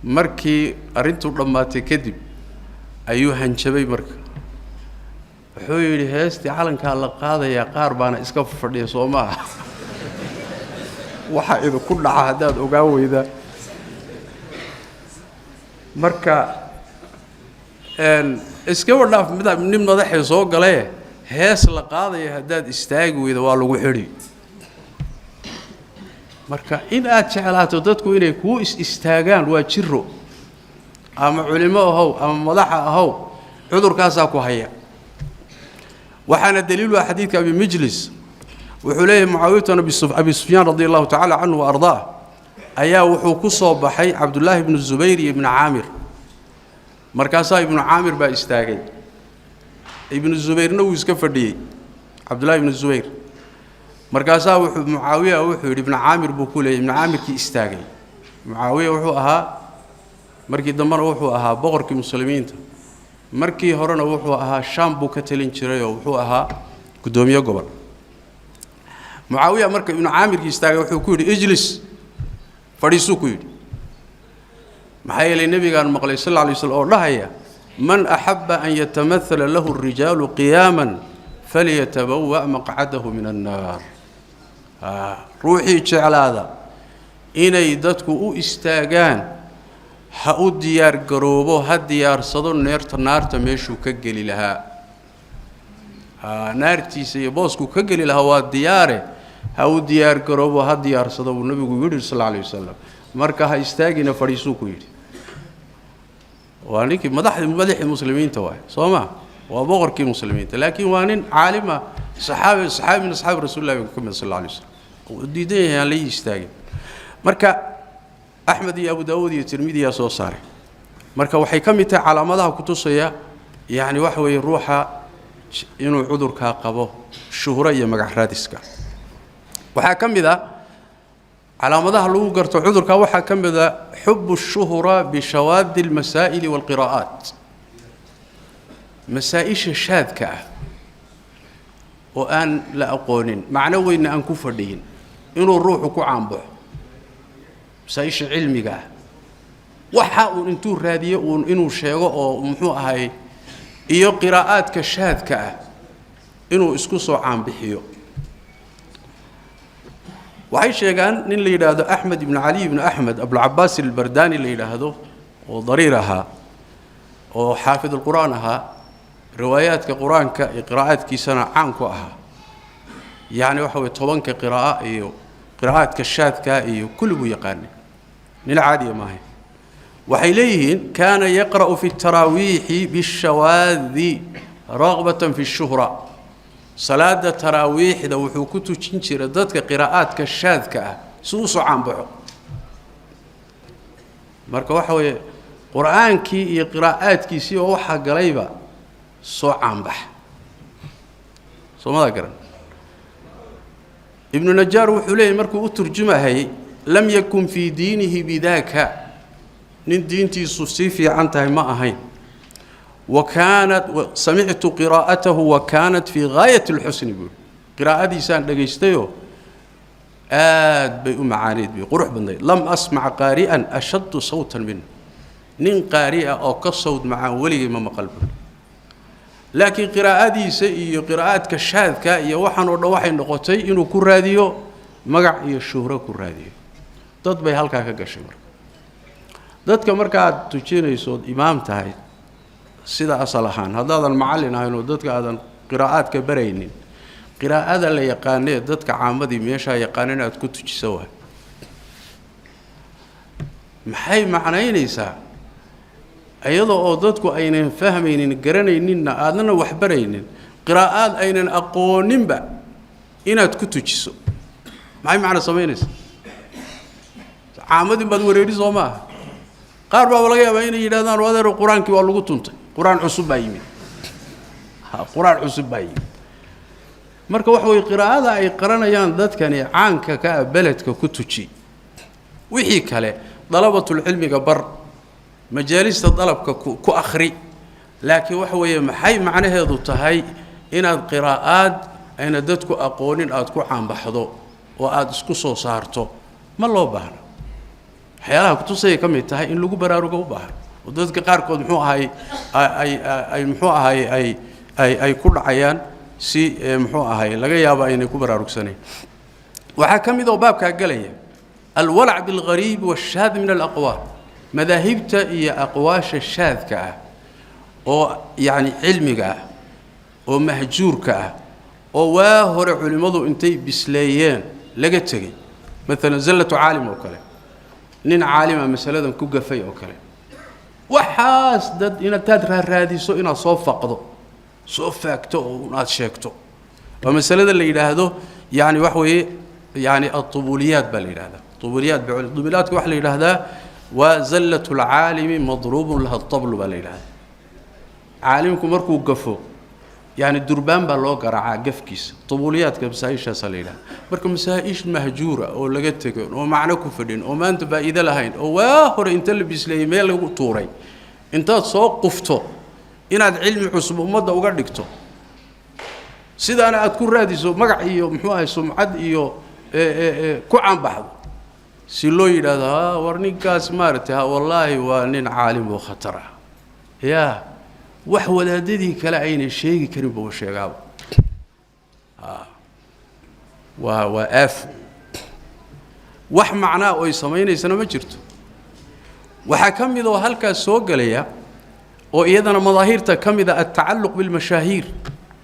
Markii arrintuu dhammaatay kadib ayuu hanjabay. Marka wuxuu yidhi heestii calankaa la qaadayaa, qaar baana iska fadhiya soo maaha, waxaa idinku dhaca haddaad ogaan weydaa. Marka iskaba dhaaf mid nin madaxee soo galee, hees la qaadaya haddaad istaagi weyda waa lagu xidhi. Marka in aad jeclaato dadku inay kuu is-istaagaan waa jiro, ama culimo ahow ama madaxa ahow, cudurkaasaa ku haya. Waxaana daliilu ah xadiidka Abi Majlis. Wuxuu leeyahay Mucaawiyatu Abi Sufyaan radi allahu tacala canhu wa ardaah ayaa wuxuu ku soo baxay Cabdullaahi ibnu Zubayr iyo ibnu Caamir. Markaasaa ibnu Caamir baa istaagay. Ibnu Zubayrna wuu iska fadhiyey, Cabdullahi ibnu Zubayr. Markaasaa wuxuu Mucaawiya wuxuu yidhi, Ibnu Caamir buu ku leeyay, Ibnu Caamirkii istaagay. Mucaawiya wuxuu ahaa markii dambena wuxuu ahaa boqorkii muslimiinta, markii horena wuxuu ahaa Shaam buu ka talin jiray oo wuxuu ahaa guddoomiye gobol. Mucaawiya marka Ibnu Caamirkii istaagay wuxuu ku yidhi ijlis, fadhiisuu ku yidhi. Maxaa yeelay nebigaan maqlay sal alla alay waslam oo dhahaya man axabba an yatamahala lahu alrijaalu qiyaaman falyatabawa' maqcadahu min annaar. Ruuxii jeclaada inay dadku u istaagaan ha u diyaar garoobo, ha diyaarsado neerta naarta meeshuu ka geli lahaa. Naartiisa iyo booskuu ka geli lahaa waa diyaare, ha u diyaar garoobo, ha diyaarsado buu nabigu yidhi sal alla alay wasalam. Marka ha istaagina, fadhiisuu ku yidhi. Waa ninkii madaxii muslimiinta waay, soo ma? Waa boqorkii muslimiinta, laakiin waa nin caalima, saxaabi min asxaabi rasulillahi buu ka mid sal alla alay wasalam. Uu diidan yahay aan la istaagin. Marka Axmed iyo Abu Daawuud iyo Tirmidiyaa soo saaray. Marka waxay ka mid tahay calaamadaha ku tusaya, yacni waxa weeye, ruuxa inuu cudurkaa qabo shuhro iyo magac raadiska. Waxaa ka mid ah calaamadaha lagu garto cudurkaa, waxaa ka mid a xubu shuhra bishawaadi almasaa'ili waalqiraa'aat, masaa-isha shaadka ah oo aan la aqoonin, macno weynna aan ku fadhiyin, inuu ruuxu ku caanbaxo. Masaa-isha cilmiga ah waxa uun intuu raadiyo uun inuu sheego oo muxuu ahay, iyo qiraa'aadka shaadka ah inuu isku soo caanbixiyo. Waxay sheegaan nin la yidhaahdo Axmed ibnu Cali ibnu Axmed Abulcabaas Albardaani la yidhaahdo, oo dariir ahaa oo xaafid alqur'aan ahaa, riwaayaadka qur-aanka iyo qiraa'aadkiisana caan ku ahaa, yacni waxa weye 10ka qiraa'a iyo qiraa'aadka shaadka iyo kulli buu yaqaanay, nin caadiya maahay. Waxay leeyihiin kaana yaqra'u fi taraawiixi bishawaadi raqbatan fi shuhra. Salaada taraawiixda wuxuu ku tujin jiray dadka qiraa'aadka shaadka ah si uu soo caanbaxo. Marka waxa weeye qur-aankii iyo qiraa'aadkiisii oo waxaa galayba soo caanbaxa, soomada garan. Ibnu Najaar wuxuu leeyahy markuu u turjumahayay lam yakun fii diinihi bidaaka, nin diintiisu sii fiican tahay ma ahayn. Wa kaanat samictu qiraa'atahu wa kaanat fii gaayati alxusni buuri, qiraa'adiisaan dhagaystayoo aad bay u macaaneyd, bay qurux badnayd. Lam asmac qaari'an ashaddu sawtan minhu, nin qaari'a oo ka sawd macaan weligay ma maqal buuri. Laakiin qiraa'adiisa iyo qiraa'aadka shaadka iyo waxaan oo dhan waxay noqotay inuu ku raadiyo magac iyo shuhro ku raadiyo. Dad bay halkaa ka gashay. Marka dadka markaad tujinayso ood imaam tahay, sida asal ahaan haddaadan macallin ahayn oo dadka aadan qiraa'aadka baraynin, qiraa'ada la yaqaanee dadka caamadii meeshaa yaqaanan aad ku tujisa waay. Maxay macnaynaysaa iyadoo oo dadku aynan fahmaynin, garanayninna, aadnana wax baraynin, qiraa'aad aynan aqooninba inaad ku tujiso? Maxay macno samaynaysaa? Caamadin baad wareeri, soo maaha? Qaar baaba laga yaabaa inay yidhahdaan adeer qur-aankii waa lagu tuntay, qur-aan cusub baa yimid, qur-aan cusub baa yimid. Marka waxa weye qiraa'ada ay qaranayaan dadkani caanka ka ah beledka ku tuji, wixii kale dalabatulcilmiga bar, majaalista dalabka ku akhri. Laakiin waxa weeye maxay macnaheedu tahay inaad qiraa'aad ayna dadku aqoonin aada ku caanbaxdo oo aada isku soo saarto? Ma loo baahno. Waxyaalaha kutusayay ka mid tahay in lagu baraarugo u baahan oo dadka qaarkood muxuu ahay ay ay muxuu ahay ay ay ay ku dhacayaan si muxuu ahay laga yaabo aynay ku baraarugsanayn. Waxaa ka mid oo baabkaa gelaya alwalac bilghariib waashaad min alaqwaal, madaahibta iyo aqwaasha shaadka ah oo yacni cilmiga ah oo mahjuurka ah oo waa hore culimmadu intay bisleeyeen laga tegey. Maalan zallatu caalim oo kale, nin caalima masaladan ku gafay oo kale, waxaas dad intaad raaraadiso inaad soo faqdo, soo faagto oo aad sheegto. Waa masalada la yidhaahdo yani waxa weeye yani altubuuliyaat baa la yidhahdaa. Tubuuliyaat, tubuuliyaadka waxaa la yidhaahdaa waa zallatu lcaalimi madruubun laha tablu baa la yidhahdaa. Caalimku markuu gafo Yani durbaan baa loo garaacaa gafkiisa, tubuuliyaadka masaa-ishaasaa la yidhaha. Marka masaa-ish mahjuura oo laga tego oo macno ku fadhin oo maanta faa'iido lahayn oo waa hore inta la bisleeyey meel lagu tuuray, intaad soo qufto inaad cilmi cusub ummadda uga dhigto, sidaana aad ku raadiso magac iyo muxuu ahay sumcad iyo ku caanbaxdo, si loo yidhaahdo ha war ninkaas maaragtay, ha wallaahi waa nin caalim oo khatar ah, yaa wax wadaadadii kale aynay sheegi karin buu sheegaaba. Waa aafo, wax macnaa oy samaynaysana ma jirto. Waxaa ka mid oo halkaas soo gelaya oo iyadana madaahirta ka mid a altacalluq bilmashaahiir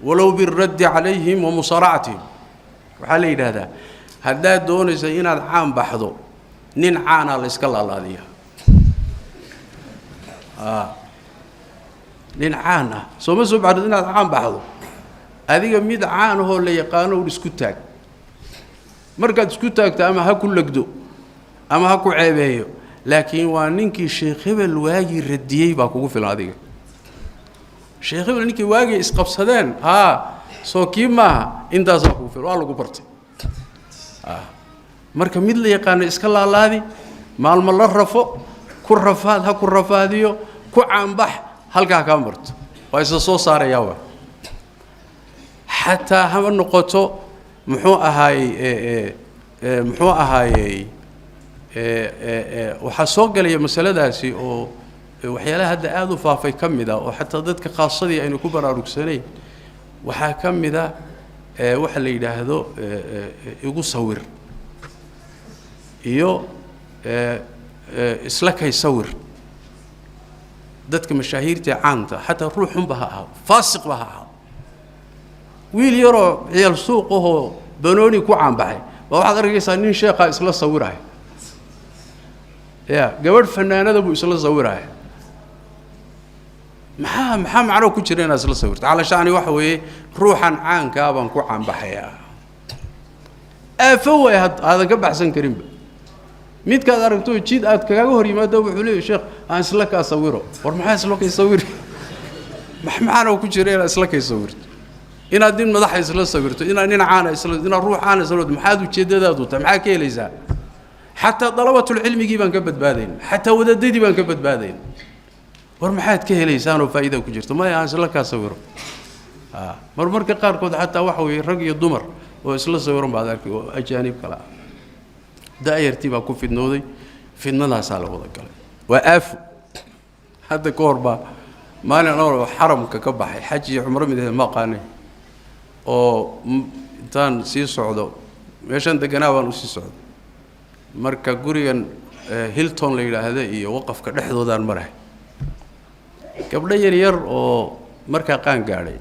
walow biraddi calayhim wa musaaracatihim. Waxaa la yidhaahdaa haddaad doonaysa inaad caan baxdo, nin caanaa la iska laalaadiyaa. Nin caan ah sooma soo baxdo inaad caan baxdo, adiga mid caan ahoo la yaqaano un isku taag. Markaad isku taagto ama ha ku legdo ama ha ku ceebeeyo, laakiin waa ninkii Sheekh Hebel waagii radiyey baa kugu filan. Adiga Sheekh Hebel ninkii waagii isqabsadeen, haa soo kii maaha, intaasaa kugu filan, waa lagu bartay. Marka mid la yaqaano iska laalaadi, maalmo la rafo, ku rafaad, ha ku rafaadiyo, ku caanbax, halkaa kaa marto, waa isa soo saarayaa. Waa xataa hama noqoto muxuu ahaayey, muxuu ahaayey, waxaa soo gelaya masaladaasi oo waxyaalaha hadda aada u faafay ka mid ah oo xataa dadka khaasadii aynu ku baraarugsanayn. Waxaa ka mid a waxa la yidhaahdo igu sawir iyo isla kay sawir. Dadka mashaahiirta caanta, xataa ruux xunba ha ahaado, faasiqba ha ahaado, wiil yaroo ciyaal suuq ahoo banooni ku caanbaxay baa waxaad arkaysaa nin sheekhaa isla sawiraya, ya gabadh fanaanada buu isla sawiraya. Maxaa macnoo ku jira inaad isla sawirto? Calashani waxa weeye ruuxan caankaa baan ku caanbaxayaa. Aafo waay, aadan ka baxsan karinba. Midkaad aragto jid aad kaaga hor yimaado wuxuu leeyahy sheekh aan isla kaa sawiro. War maxaa isla kay sawiri? Maxaana ku jira inaad isla kay sawirto, inaad nin madaxa isla sawirto, inaad nin caana isla, inaad ruux caana isla, maxaad ujeeddadaadu tahay? Maxaa ka helaysaa? Xataa dalabatulcilmigii baan ka badbaadayn, xataa wadaadadii baan ka badbaadayn. War maxaad ka helaysaanoo faa'iida ku jirto? Maya, aan isla kaa sawiro. Marmarka qaarkood xataa waxa weeye rag iyo dumar oo isla sawiran baad arkay oo ajaanib kale ah. Da'yartii baa ku fidnooday, fidnadaasaa la wada galay, waa aafo. Hadda ka hor baa maalin anoo xaramka ka baxay, xaj iyo cumro mid ahayd ma aqaanay, oo intaan sii socdo meeshaan deganaa baan usii socday. Marka gurigan Hilton la yidhaahda iyo waqafka dhexdoodaan marahay, gabdho yar yar oo markaa qaan gaadhay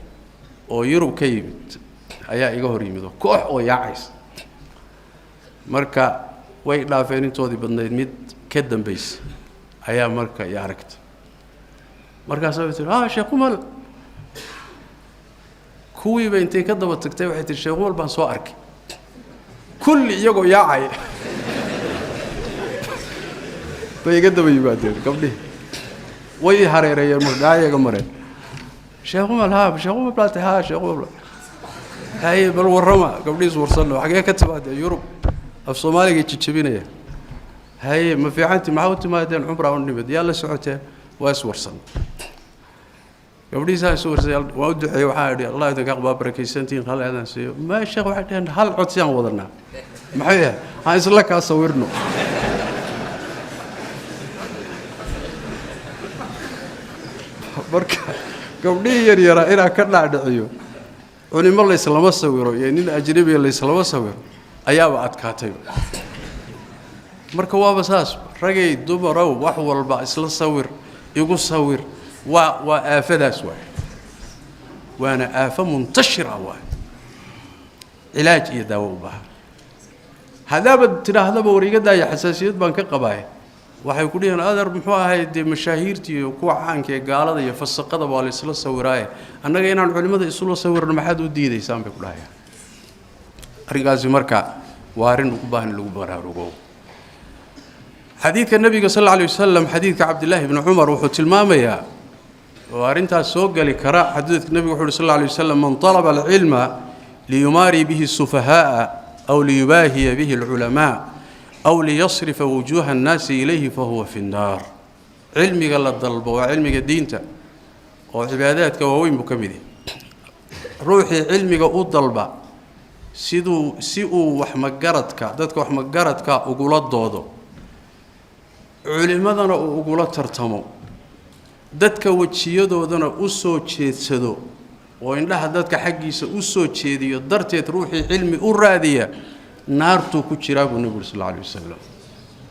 oo Yurub ka yimid ayaa iga hor yimid oo koox oo yaacaysa. Marka way dhaafeen intoodii badnayd, mid ka dambaysa ayaa marka i aragtay. Markaasaa way tihi, ah Sheekh Umal. Kuwiiba intay ka daba tagtay waxay tihi, Sheekh Umal baan soo arkay. Kulli iyagoo yaacaya bay iga daba yimaadeen gabdhihii, way hareereeyeen, marka mareen, Sheekh Umal, haa Sheekh Umal baa tahay, haa Sheekh Umal, haye bal warrama. Gabdhihiis warsanno, xagee ka timaadeen? Yurub. Af Soomaaliga jijabinaya. Haye ma fiicanti, maxaa u timaadeen? Cumraa u nimid. Yaa la socoteen? Waa is warsan gabdhihiisaa is warsay. Waan u duceeyey, waxaan idhi Allah idinka aqbaa, barakaysantihiin, hal aadaan siiyo. Ma sheekh, waxay dhaheen hal cod siyaan wadanaa. Maxay yahay? Aan isla kaa sawirno. Marka gabdhihii yaryaraa inaan ka dhaadhiciyo culimo layslama sawiro iyo nin ajnabiga layslama sawiro ayaaba adkaatay. Marka waaba saas, ragay dumarow wax walba isla sawir, igu sawir, waa aafadaas waay, waana aafo muntashira waay, cilaaj iyo daawo u baahan. Haddaabad tidhaahdaba war iga daaya, xasaasiyad baan ka qabaay, waxay ku dhihiin adeer muxuu ahay dee mashaahiirtii iyo kuwa caanka ee gaalada iyo fasaqada waa la isla sawiraaye, annaga inaan culimmada isula sawirno maxaad u diidaysaan bay ku dhahayaan. Arrinkaasi marka waa arrin ugu baahan in lagu baraarugo. Xadiidka nabiga sal alla alay wasalam, xadiidka Cabdillaahi bni Cumar, wuxuu tilmaamayaa Oo arrintaas soo geli kara xadiidka nebigu wuxu uhi sal alla alay wasalam: "Man talaba alcilma liyumaari bihi sufahaa'a aw liyubaahiya bihi alculamaa aw liyasrifa wujuuha annaasi ilayhi fahuwa fi nnaar." Cilmiga la dalbo waa cilmiga diinta oo cibaadaadka waaweyn buu ka mid yahay. Ruuxii cilmiga u dalba siduu si uu waxmagaradka, dadka waxmagaradka ugula doodo, culimmadana uu ugula tartamo, dadka wejiyadoodana u soo jeedsado oo indhaha dadka xaggiisa u soo jeediyo darteed, ruuxii cilmi u raadiya naartuu ku jiraa, buu nebigu uri sal alla alay wasalam.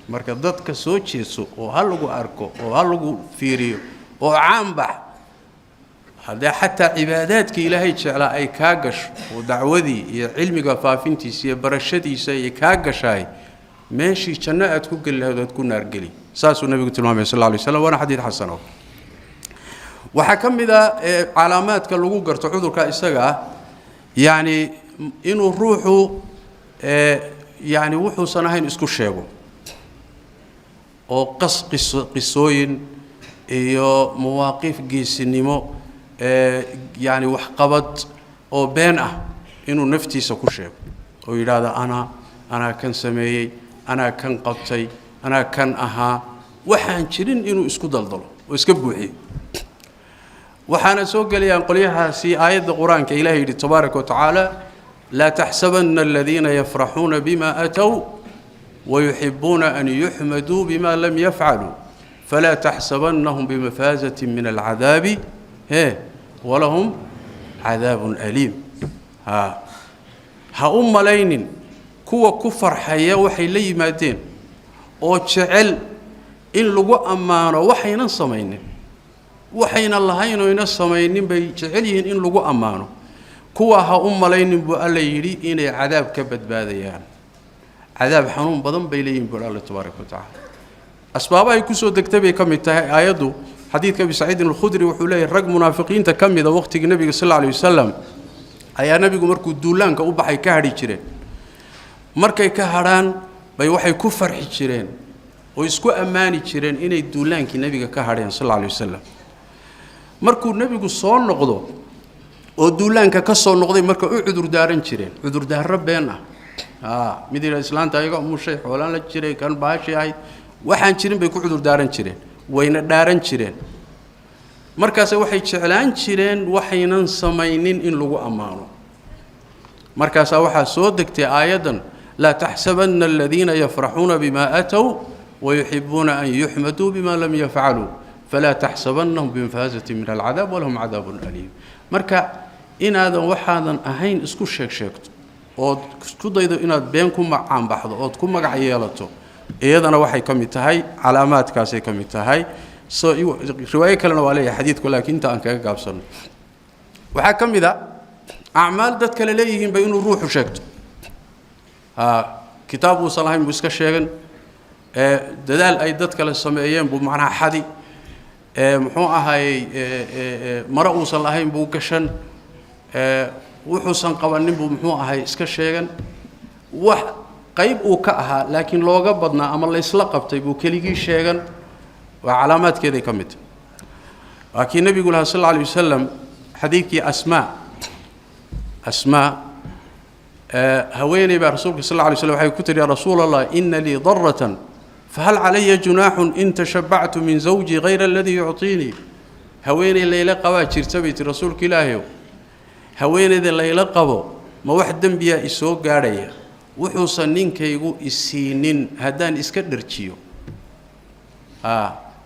Marka dadka soo jeedso oo ha lagu arko oo ha lagu fiiriyo oo caanbax, haddee xataa cibaadaadka Ilaahay jeclaa ay kaa gasho oo dacwadii iyo cilmiga faafintiisa iyo barashadiisa ay kaa gashaay, meeshii janno aad ku geli lahayd aad ku naargeli, saasuu nebigu tilmaamay sal alla alay slam, waana xadiid xasano. Waxaa ka mid a calaamaadka lagu garto cudurka isaga ah, yacni, inuu ruuxu, yacni, wuxuusan ahayn isku sheego oo qas qiso, qisooyin iyo mawaaqif geesinimo, yacni waxqabad oo been ah inuu naftiisa ku sheego oo yidhaahdo: Anaa kan sameeyey, anaa kan qabtay, anaa kan ahaa." Waxaan jirin inuu isku daldalo oo iska buuxiyo. Waxaana soo gelayaan qolyahaasi aayadda Qur-aanka Ilahay yidhi tabaaraka wa tacaala: "Laa taxsabanna aladiina yafraxuuna bima aatow wayuxibuuna an yuxmaduu bima lam yafcaluu falaa taxsabannahum bimafaazatin min alcadaabi walahum cadaabun aliim." Ha u malaynin kuwa ku farxaya waxay la yimaadeen oo jecel in lagu ammaano waxaynan samaynin, waxayna lahayn oyna samaynin bay jecel yihiin in lagu ammaano. Kuwa ha u malaynin, buu Alla yidhi, inay cadaab ka badbaadayaan. Cadaab xanuun badan bay leeyihin, buu Alla tabaaraka wa tacaala. Asbaabahay kusoo degtay bay ka mid tahay aayaddu. Xadiidka Abi Saciidin Alkhudri wuxuu leeyahy: rag munaafiqiinta ka mida waqtigii nebiga sal alla alay wasalam ayaa nebigu markuu duulaanka u baxay ka hadhi jireen. Markay ka hadhaan bay waxay ku farxi jireen oo isku ammaani jireen inay duulaankii nebiga ka hadheen sal alla alay wasalam. Markuu nebigu soo noqdo oo duulaanka ka soo noqday, marka u cudurdaaran jireen cudurdaaro been ah. Mid yidha: "Islaanta ayaga umushay, xoolaan la jiray, kan baashi ahayd." Waxaan jirin bay ku cudurdaaran jireen, wayna dhaaran jireen. Markaase waxay jeclaan jireen waxaynan samaynin in lagu ammaano. Markaasaa waxaa soo degtay aayaddan: "Laa taxsabanna aladiina yafraxuuna bima aatow wayuxibuuna an yuxmaduu bima lam yafcaluu falaa taxsabannahum bimafaazatin min alcadaab walahum cadaabun aliim." Marka inaadan waxaadan ahayn isku sheeg sheegto ood isku daydo inaad been ku macaanbaxdo ood ku magac yeelato, iyadana waxay ka mid tahay calaamaadkaasay ka mid tahay. So riwaayo kalena waa leeyahay xadiidku, laakiin inta aan kaga gaabsano. Waxaa ka mid a acmaal dad kale leeyihiinba inuu ruuxu sheegto. Kitaab uusan lahayn buu iska sheegan, dadaal ay dad kale sameeyeen buu macnaha xadi, muxuu ahaayey, maro uusan lahayn buu gashan, wuxuusan qabanin buu, muxuu ahay, iska sheegan. Wax qayb uu ka ahaa laakiin looga badnaa ama laysla qabtay buu keligii sheegan. Waa calaamaadkeeday ka mid tahy. Waa kii nebigu lahaa sal alla alay wasalam xadiidkii Asmaa. Asmaa haweeney baa rasuulka sal alla alay slam waxay ku tihi: "Ya rasuul Allah, ina lii daratan, fahal calaya junaaxun in tashabbactu min zawjii hayra aladii yucطiinii?" Haweeney layla qabaa jirta, bay tihi, "Rasuulka Ilaahayow, haweeneyda layla qabo ma wax dembiyaa isoo gaadhaya wuxuusan ninkaygu isiinin haddaan iska dharjiyo,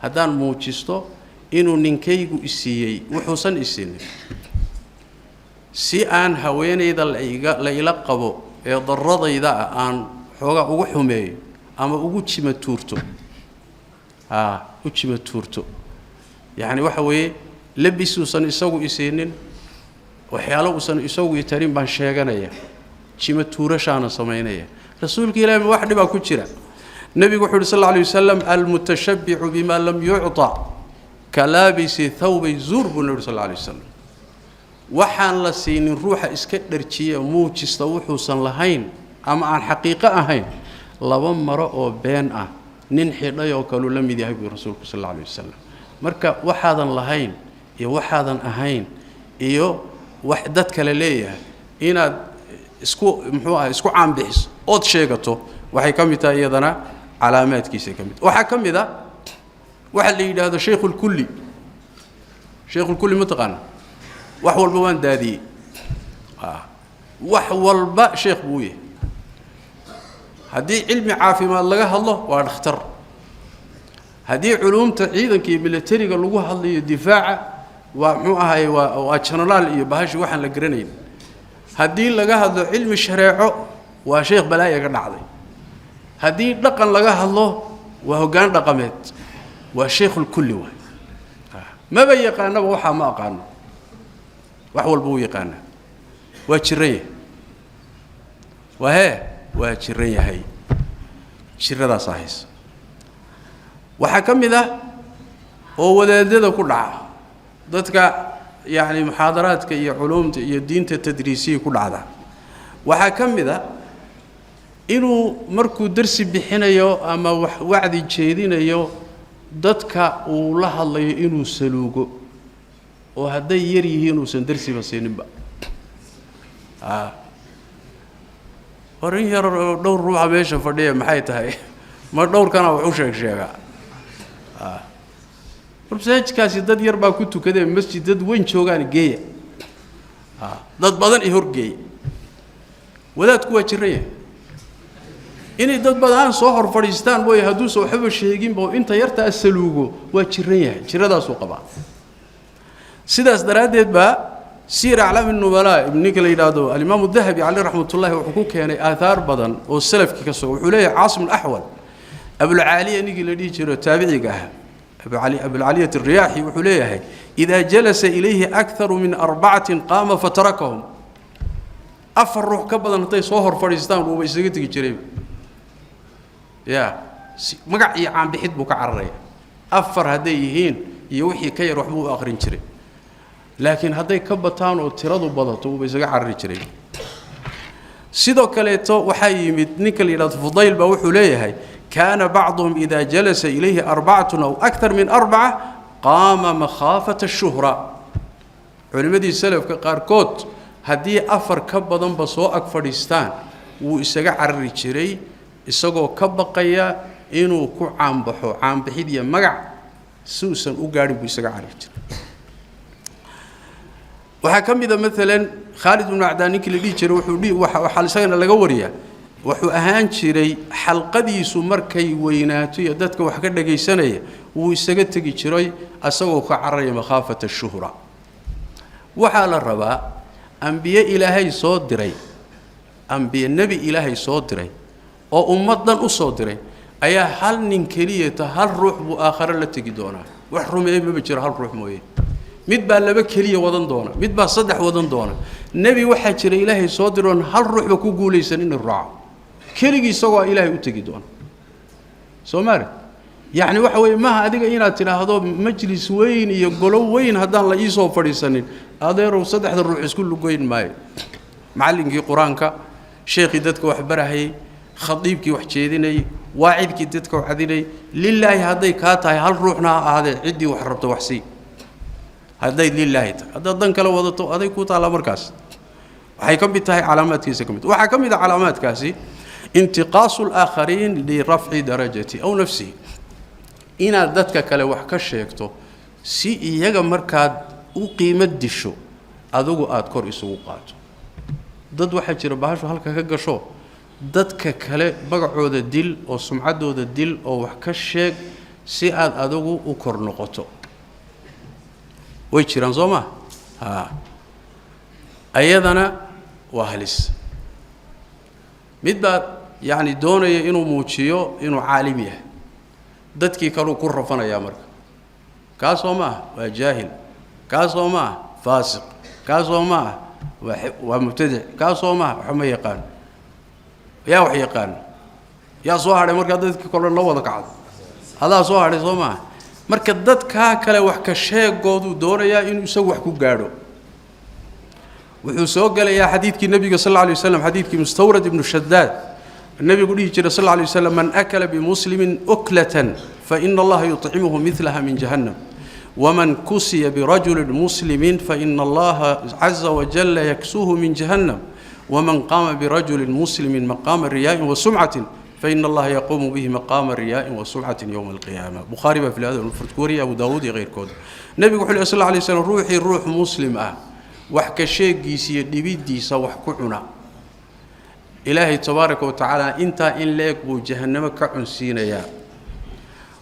haddaan muujisto inuu ninkaygu isiiyey wuxuusan isiinin, si aan haweenayda laiga la ila qabo ee daradayda ah aan xoogaa ugu xumeeyo ama ugu jima tuurto?" U jima tuurto, yacni waxa weeye labisuusan isagu isiinin, waxyaalo uusan isagu itarin baan sheeganaya, jima tuurashaana samaynaya. Rasuulka Ilahi, ma wax dhibaa ku jira? Nebigu wuxu uhi sal alla alay wasalam: "Almutashabbicu bima lam yucطa ka laabisi thawbay zuur," buu nebi uri sal alla alay wasalam. Waxaan la siinin ruuxa iska dharjiya, muujista wuxuusan lahayn ama aan xaqiiqo ahayn, laba maro oo been ah nin xidhay oo kaluu la mid yahay, buu rasuulku sal alla alay wasalam. Marka waxaadan lahayn Iyo waxaadan ahayn iyo wax dad kale leeyahay inaad isku muxuu ahay isku caanbixiso ood sheegato, waxay ka mid tahay iyadana calaamaadkiisay ka mid. Waxaa ka mid a waxa la yidhaahdo shaykhulkulli. Shaykhulkulli ma taqaana? Wax walba waan daadiyey, wax walba sheekh buu yahay. Haddii cilmi caafimaad laga hadlo waa dhakhtar, haddii culuumta ciidanka iyo militariga lagu hadlayo difaaca waa muxuu ahaye waa jenaraal iyo bahashi waxaan la garanayn, haddii laga hadlo cilmi shareeco waa sheekh balaaya ka dhacday, haddii dhaqan laga hadlo waa hoggaan dhaqameed, waa sheikhulkulli waay. Maba yaqaanaba waxaa ma aqaano, wax walba wuu yaqaanaa. Waa jiran yahay, waa hee, waa jiran yahay, jiradaasaa haysa. Waxaa ka mid ah oo wadaadada ku dhaca, dadka yacni muxaadaraadka iyo culuumta iyo diinta tadriisiya ku dhacda, waxaa ka mid a inuu markuu darsi bixinayo ama wax wacdi jeedinayo dadka uu la hadlayo inuu saluugo, oo hadday yar yihiin uusan darsiba siininba. War in yar oo dhowr ruuxa meesha fadhiya maxay tahay? Ma dhowrkana wax u sheeg sheegaa? War masaajidkaasi dad yar baa ku tukadee, masjid dad weyn joogaan geeya, dad badan i horgeeya. Wadaadku waa jiran yahay. Inay dad badan soo hor fadhiistaan mooye hadduusan waxba sheeginba oo inta yartaa saluugo, waa jiran yahay, jiradaasuu qabaa. Sidaas daraaddeed baa Siyar Aclaami Nubalaa ninka la yidhaahdo Alimaamu Dahabi caleyh raxmatullahi wuxuu ku keenay aathaar badan oo salafkii ka sugan. Wuxuu leeyahay Caasim Alaxwal, Abulcaaliya ninkii la dhihi jiro taabiciga ah, Abulcaliyat Alriyaaxi, wuxuu leeyahay idaa jalasa ilayhi akharu min 4 qaama fatarakahum. 4 ruux ka badan hadday soo hor fadhiistaan wuuba isaga tegi jirayba. Ya magac iyo caanbixid buu ka cararaya. 4 hadday yihiin iyo wixii ka yar waxbuu u aqrin jiray, laakiin hadday ka bataan oo tiradu badato wuuba isaga carari jiray. Sidoo kaleeto waxaa yimid ninka la yidhahdo Fudayl baa wuxuu leeyahay kaana bacduhum idaa jalasa ilayhi 4 aw akthar min 4 qaama makhaafata ashuhra. Culimmadii salafka qaarkood haddii 4 ka badanba soo ag fadhiistaan wuu isaga carari jiray, isagoo ka baqaya inuu ku caanbaxo, caanbixid iyo magac si uusan u gaadhin buu isaga carari jiray. Waxaa ka mid a maalan Khaalid ibnu Macdaan ninkii la dhihi jiray, wuxuu waxaa isagana laga wariyaa wuxuu ahaan jiray xalqadiisu markay weynaato iyo dadka wax ka dhagaysanaya wuu isaga tegi jiray, asagoo ka cararaya makhaafata ashuhra. Waxaa la rabaa ambiye Ilaahay soo diray, ambiye nebi Ilaahay soo diray oo ummad dhan u soo diray ayaa hal nin keliyata, hal ruux buu aakhare la tegi doonaa. Wax rumeeyey maba jiro hal ruux mooye. Mid baa 2 keliya wadan doona, mid baa 3 wadan doona. Nebi waxaa jira Ilaahay soo diroon hal ruuxba ku guulaysan inuu raaco, keligii isagoo Ilaahay u tegi doona. Soo maari yacni waxa weeye maaha adiga inaad tidhaahdo majlis weyn iyo golo weyn haddaan la iisoo fadhiisanin, adeerow 3da ruux isku lugoyn maayo. Macallinkii qur-aanka, sheekhii dadka wax barahayey, khadiibkii wax jeedinayey, waacidkii dadka wax cadinayey, lilaahi hadday kaa tahay hal ruuxna ha ahaadee ciddii wax rabto wax sii. Hadday lilaahi tahay, haddaad dan kale wadato aday ku taallaa. Markaas waxay ka mid tahay calaamaadkiisa ka mid. Waxaa ka mid a calaamaadkaasi intiqaasu alaakhariin lirafci darajati aw nafsihi, inaad dadka kale wax ka sheegto si iyaga markaad u qiimo disho adigu aada kor isugu qaato. Dad waxaa jira bahashu halka ka gasho, dadka kale magacooda dil oo sumcaddooda dil oo wax ka sheeg si aad adigu u kor noqoto. Way jiraan soo maa? Haa, ayadana waa halis. Mid baa yacni doonaya inuu muujiyo inuu caalim yahay, dadkii kaluu ku rafanayaa. Marka kaasoo ma ah waa jaahil, kaasoo ma ah faasiq, kaasoo ma ah waa mubtadic, kaasoo ma ah waxba ma yaqaano. Yaa wax yaqaano? Yaa soo hadhay? Markaa dadkii kole la wada kacdo adaa soo hadhay soo maaha? Marka dadkaa kale wax ka sheegooduu doonayaa inuu isagu wax ku gaadho. Wuxuu soo gelayaa xadiidkii nebiga sal alla alay waslam, xadiidkii Mustawrad ibnu Shadaad, nebigu dhihi jiray sal alla alay waslam: man akala bimuslimin uklatan fa ina Allaha yuطcimuhu milaha min jahannam. Waman kusiya birajulin muslimin faina Allaha caza wajalla yaksuuhu min jahannam, waman qaama birajulin muslimin maqaama riyaa'in wa sumcatin faina Allaha yaquumu bihi maqaama riyaa'in wa sumcatin yowma alqiyaama. Bukhaari baa fi adab mufrad ku wariyay, Abu Daawuud iyo keyrkooda. Nebigu wuxuu leh sal alla alay slam: ruuxii ruux muslim ah wax ka sheegiisa iyo dhibiddiisa wax ku cuna, Ilaahay tabaaraka wa tacaala intaa in la-eg buu jahannamo ka cunsiinayaa.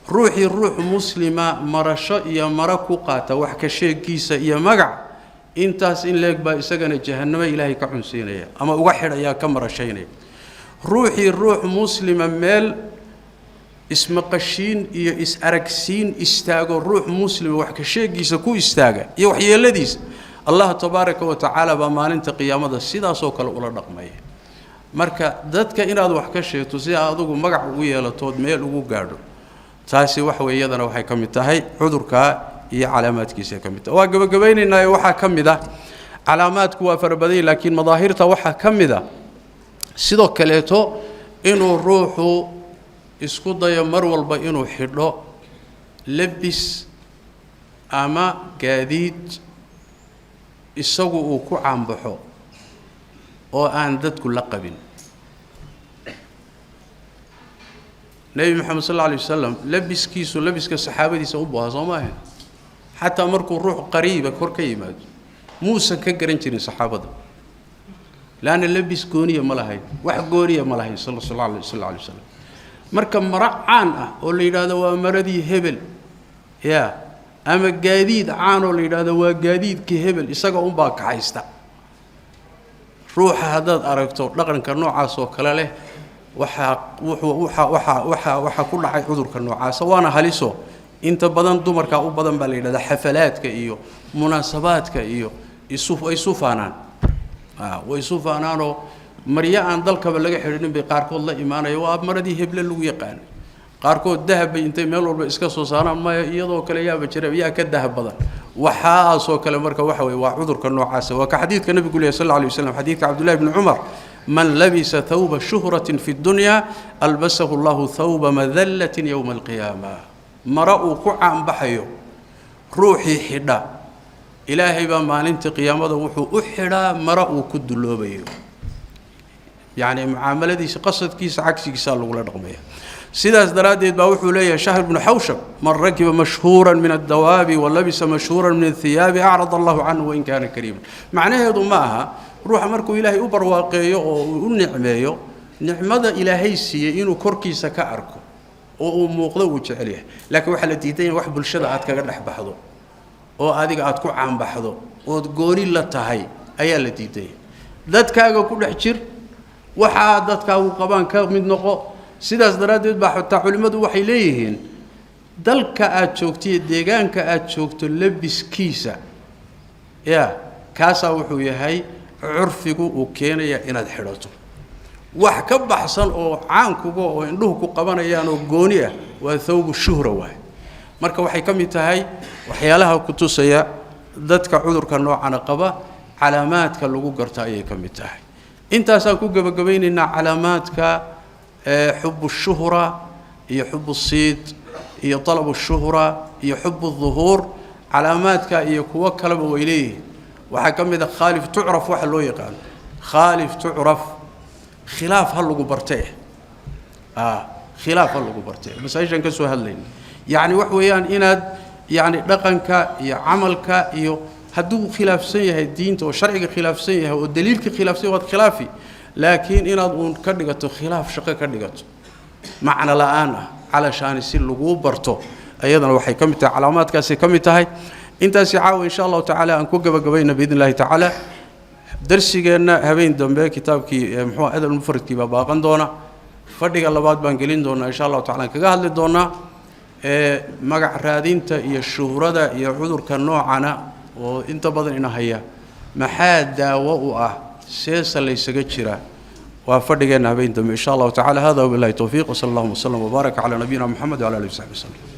Ruuxii ruux muslima marasho iyo maro ku qaata wax ka sheegiisa iyo magac, intaas in la-eg baa isagana jahannamo Ilaahay ka cunsiinaya ama uga xidhayaa, ka marashaynaya. Ruuxii ruux muslima meel ismaqashiin iyo is-aragsiin istaago, ruux muslima wax ka sheegiisa ku istaaga iyo waxyeeladiisa, Allah tabaaraka wa tacaala baa maalinta qiyaamada sidaasoo kale ula dhaqmaya. Marka dadka inaad wax ka sheegto si aad adugu magac ugu yeelatood meel ugu gaadho, taasi waxa wey iyadana waxay ka mid tahay cudurkaa iyo calaamaadkiisa ka mid tahay. Waa gebagabaynaynaayo. Waxaa ka mid ah, calaamaadku waa fara badan, laakiin madaahirta waxaa ka mid ah sidoo kaleeto inuu ruuxu isku dayo mar walba inuu xidho lebis ama gaadiid isagu uu ku caanbaxo oo aan dadku la qabin. Nebi Moxamed sal alla alay wasalam labiskiisu labiska saxaabadiisa u buhaa, soo maaha? Xataa markuu ruux qariiba kor ka yimaado muusan ka garan jirin saxaabada, leanna labis gooniya ma lahayn, wax gooniya ma lahayn sal alla alay wasalam. Marka maro caan ah oo la yidhaahdo waa maradii hebel ya, ama gaadiid caan oo la yidhaahdo waa gaadiidkii hebel, isaga unbaa kaxaysta. Ruuxa haddaad aragto dhaqanka noocaas oo kale leh, waxaa wuxuu waxa waxa waxa waxaa ku dhacay cudurka noocaasa, waana haliso. Inta badan dumarkaa u badan baa la yidhahdaa. Xafalaadka iyo munaasabaadka iyo isu way isu faanaan, way isu faanaanoo maryo aan dalkaba laga xidhinin bay qaarkood la imaanaya, waa maradii heble lagu yaqaanay. Qaarkood dahab bay intay meel walba iska soo saaraan, maya iyadoo kale yaaba jira, yaa ka dahab badan, waxaasoo kale. Marka waxa weye waa cudurka noocaasa, waa ka xadiidka nebigu lehy sal alla alay waslam, xadiidka Cabdullahi bni Cumar: man labisa thawba shuhratin fi dunya albasahu Allahu thawba madallatin yowma alqiyaama. Mara uu ku caanbaxayo ruuxii xidha, Ilaahay baa maalinta qiyaamada wuxuu u xidhaa mara uu ku duloobayo, yacni mucaamaladiisa qasadkiisa cagsigiisaa lagula dhaqmaya. Sidaas daraaddeed baa wuxuu leeyahay Shahr bnu Xawshab: man rakiba mashhuuran min addawaabi wa labisa mashhuuran min athiyaabi acrad Allahu canhu wain kaana kariiman. Macnaheedu ma aha ruuxa markuu Ilaahay u barwaaqeeyo oo uu u nicmeeyo, nicmada Ilaahay siiyey inuu korkiisa ka arko oo uu muuqdo uu jecel yahay, laakiin waxaa la diidan yahay wax bulshada aad kaga dhex baxdo oo adiga aad ku caanbaxdo ood gooni la tahay ayaa la diidan yahay. Dadkaaga ku dhex jir, waxaa dadkaagu qabaan ka mid noqo. Sidaas daraaddeed baa xataa culimmadu waxay leeyihiin dalka aad joogto iyo deegaanka aad joogto labiskiisa ya kaasaa wuxuu yahay curfigu uu keenaya inaad xidhato. Wax ka baxsan oo caankuga oo indhuhu ku qabanayaan oo gooni ah waa thawbu shuhra waay. Marka waxay ka mid tahay waxyaalaha ku tusaya dadka cudurka noocana qaba, calaamaadka lagu garto ayay ka mid tahay. Intaasaan ku gebagabaynaynaa calaamaadka xubu shuhra iyo xubu siid iyo talabu shuhra iyo xubu duhuur. Calaamaadka iyo kuwo kaleba way leeyihiin. Waxaa ka mid a khaalif tucraf, waxa loo yaqaano khaalif tucraf, khilaaf ha lagu bartee, khilaaf ha lagu bartee. Masaa-ishaan ka soo hadlayna yacni wax weeyaan inaad yacni dhaqanka iyo camalka iyo hadduu khilaafsan yahay diinta oo sharciga khilaafsan yahay oo daliilka khilaafsan yahay waad khilaafi, laakiin inaad uun ka dhigato khilaaf shaqo ka dhigato macno la'aan ah calashaani si laguu barto, ayadana waxay ka mid tahay calaamaadkaasay ka mid tahay. Intaasi caawa insha Allahu tacaala aan ku gebagabayna biidn illahi tacaala darsigeenna. Habeen dambe kitaabkii muxuu adab mufradkii baa baaqan doona. Fadhiga labaad baan gelin doonaa insha Allahu tacala, aan kaga hadli doonaa magac raadinta iyo shuhrada iyo cudurka noocana oo inta badan ina haya, maxaa daawo u ah, seesa laysaga jiraa. Waa fadhigeenna habeen dambe insha Allahu tacala. Hada wabillahi towfiiq, wsala allahuma wslam wbaaraka calaa nabiyina Moxamed wcala alihi wasaxbi waslem.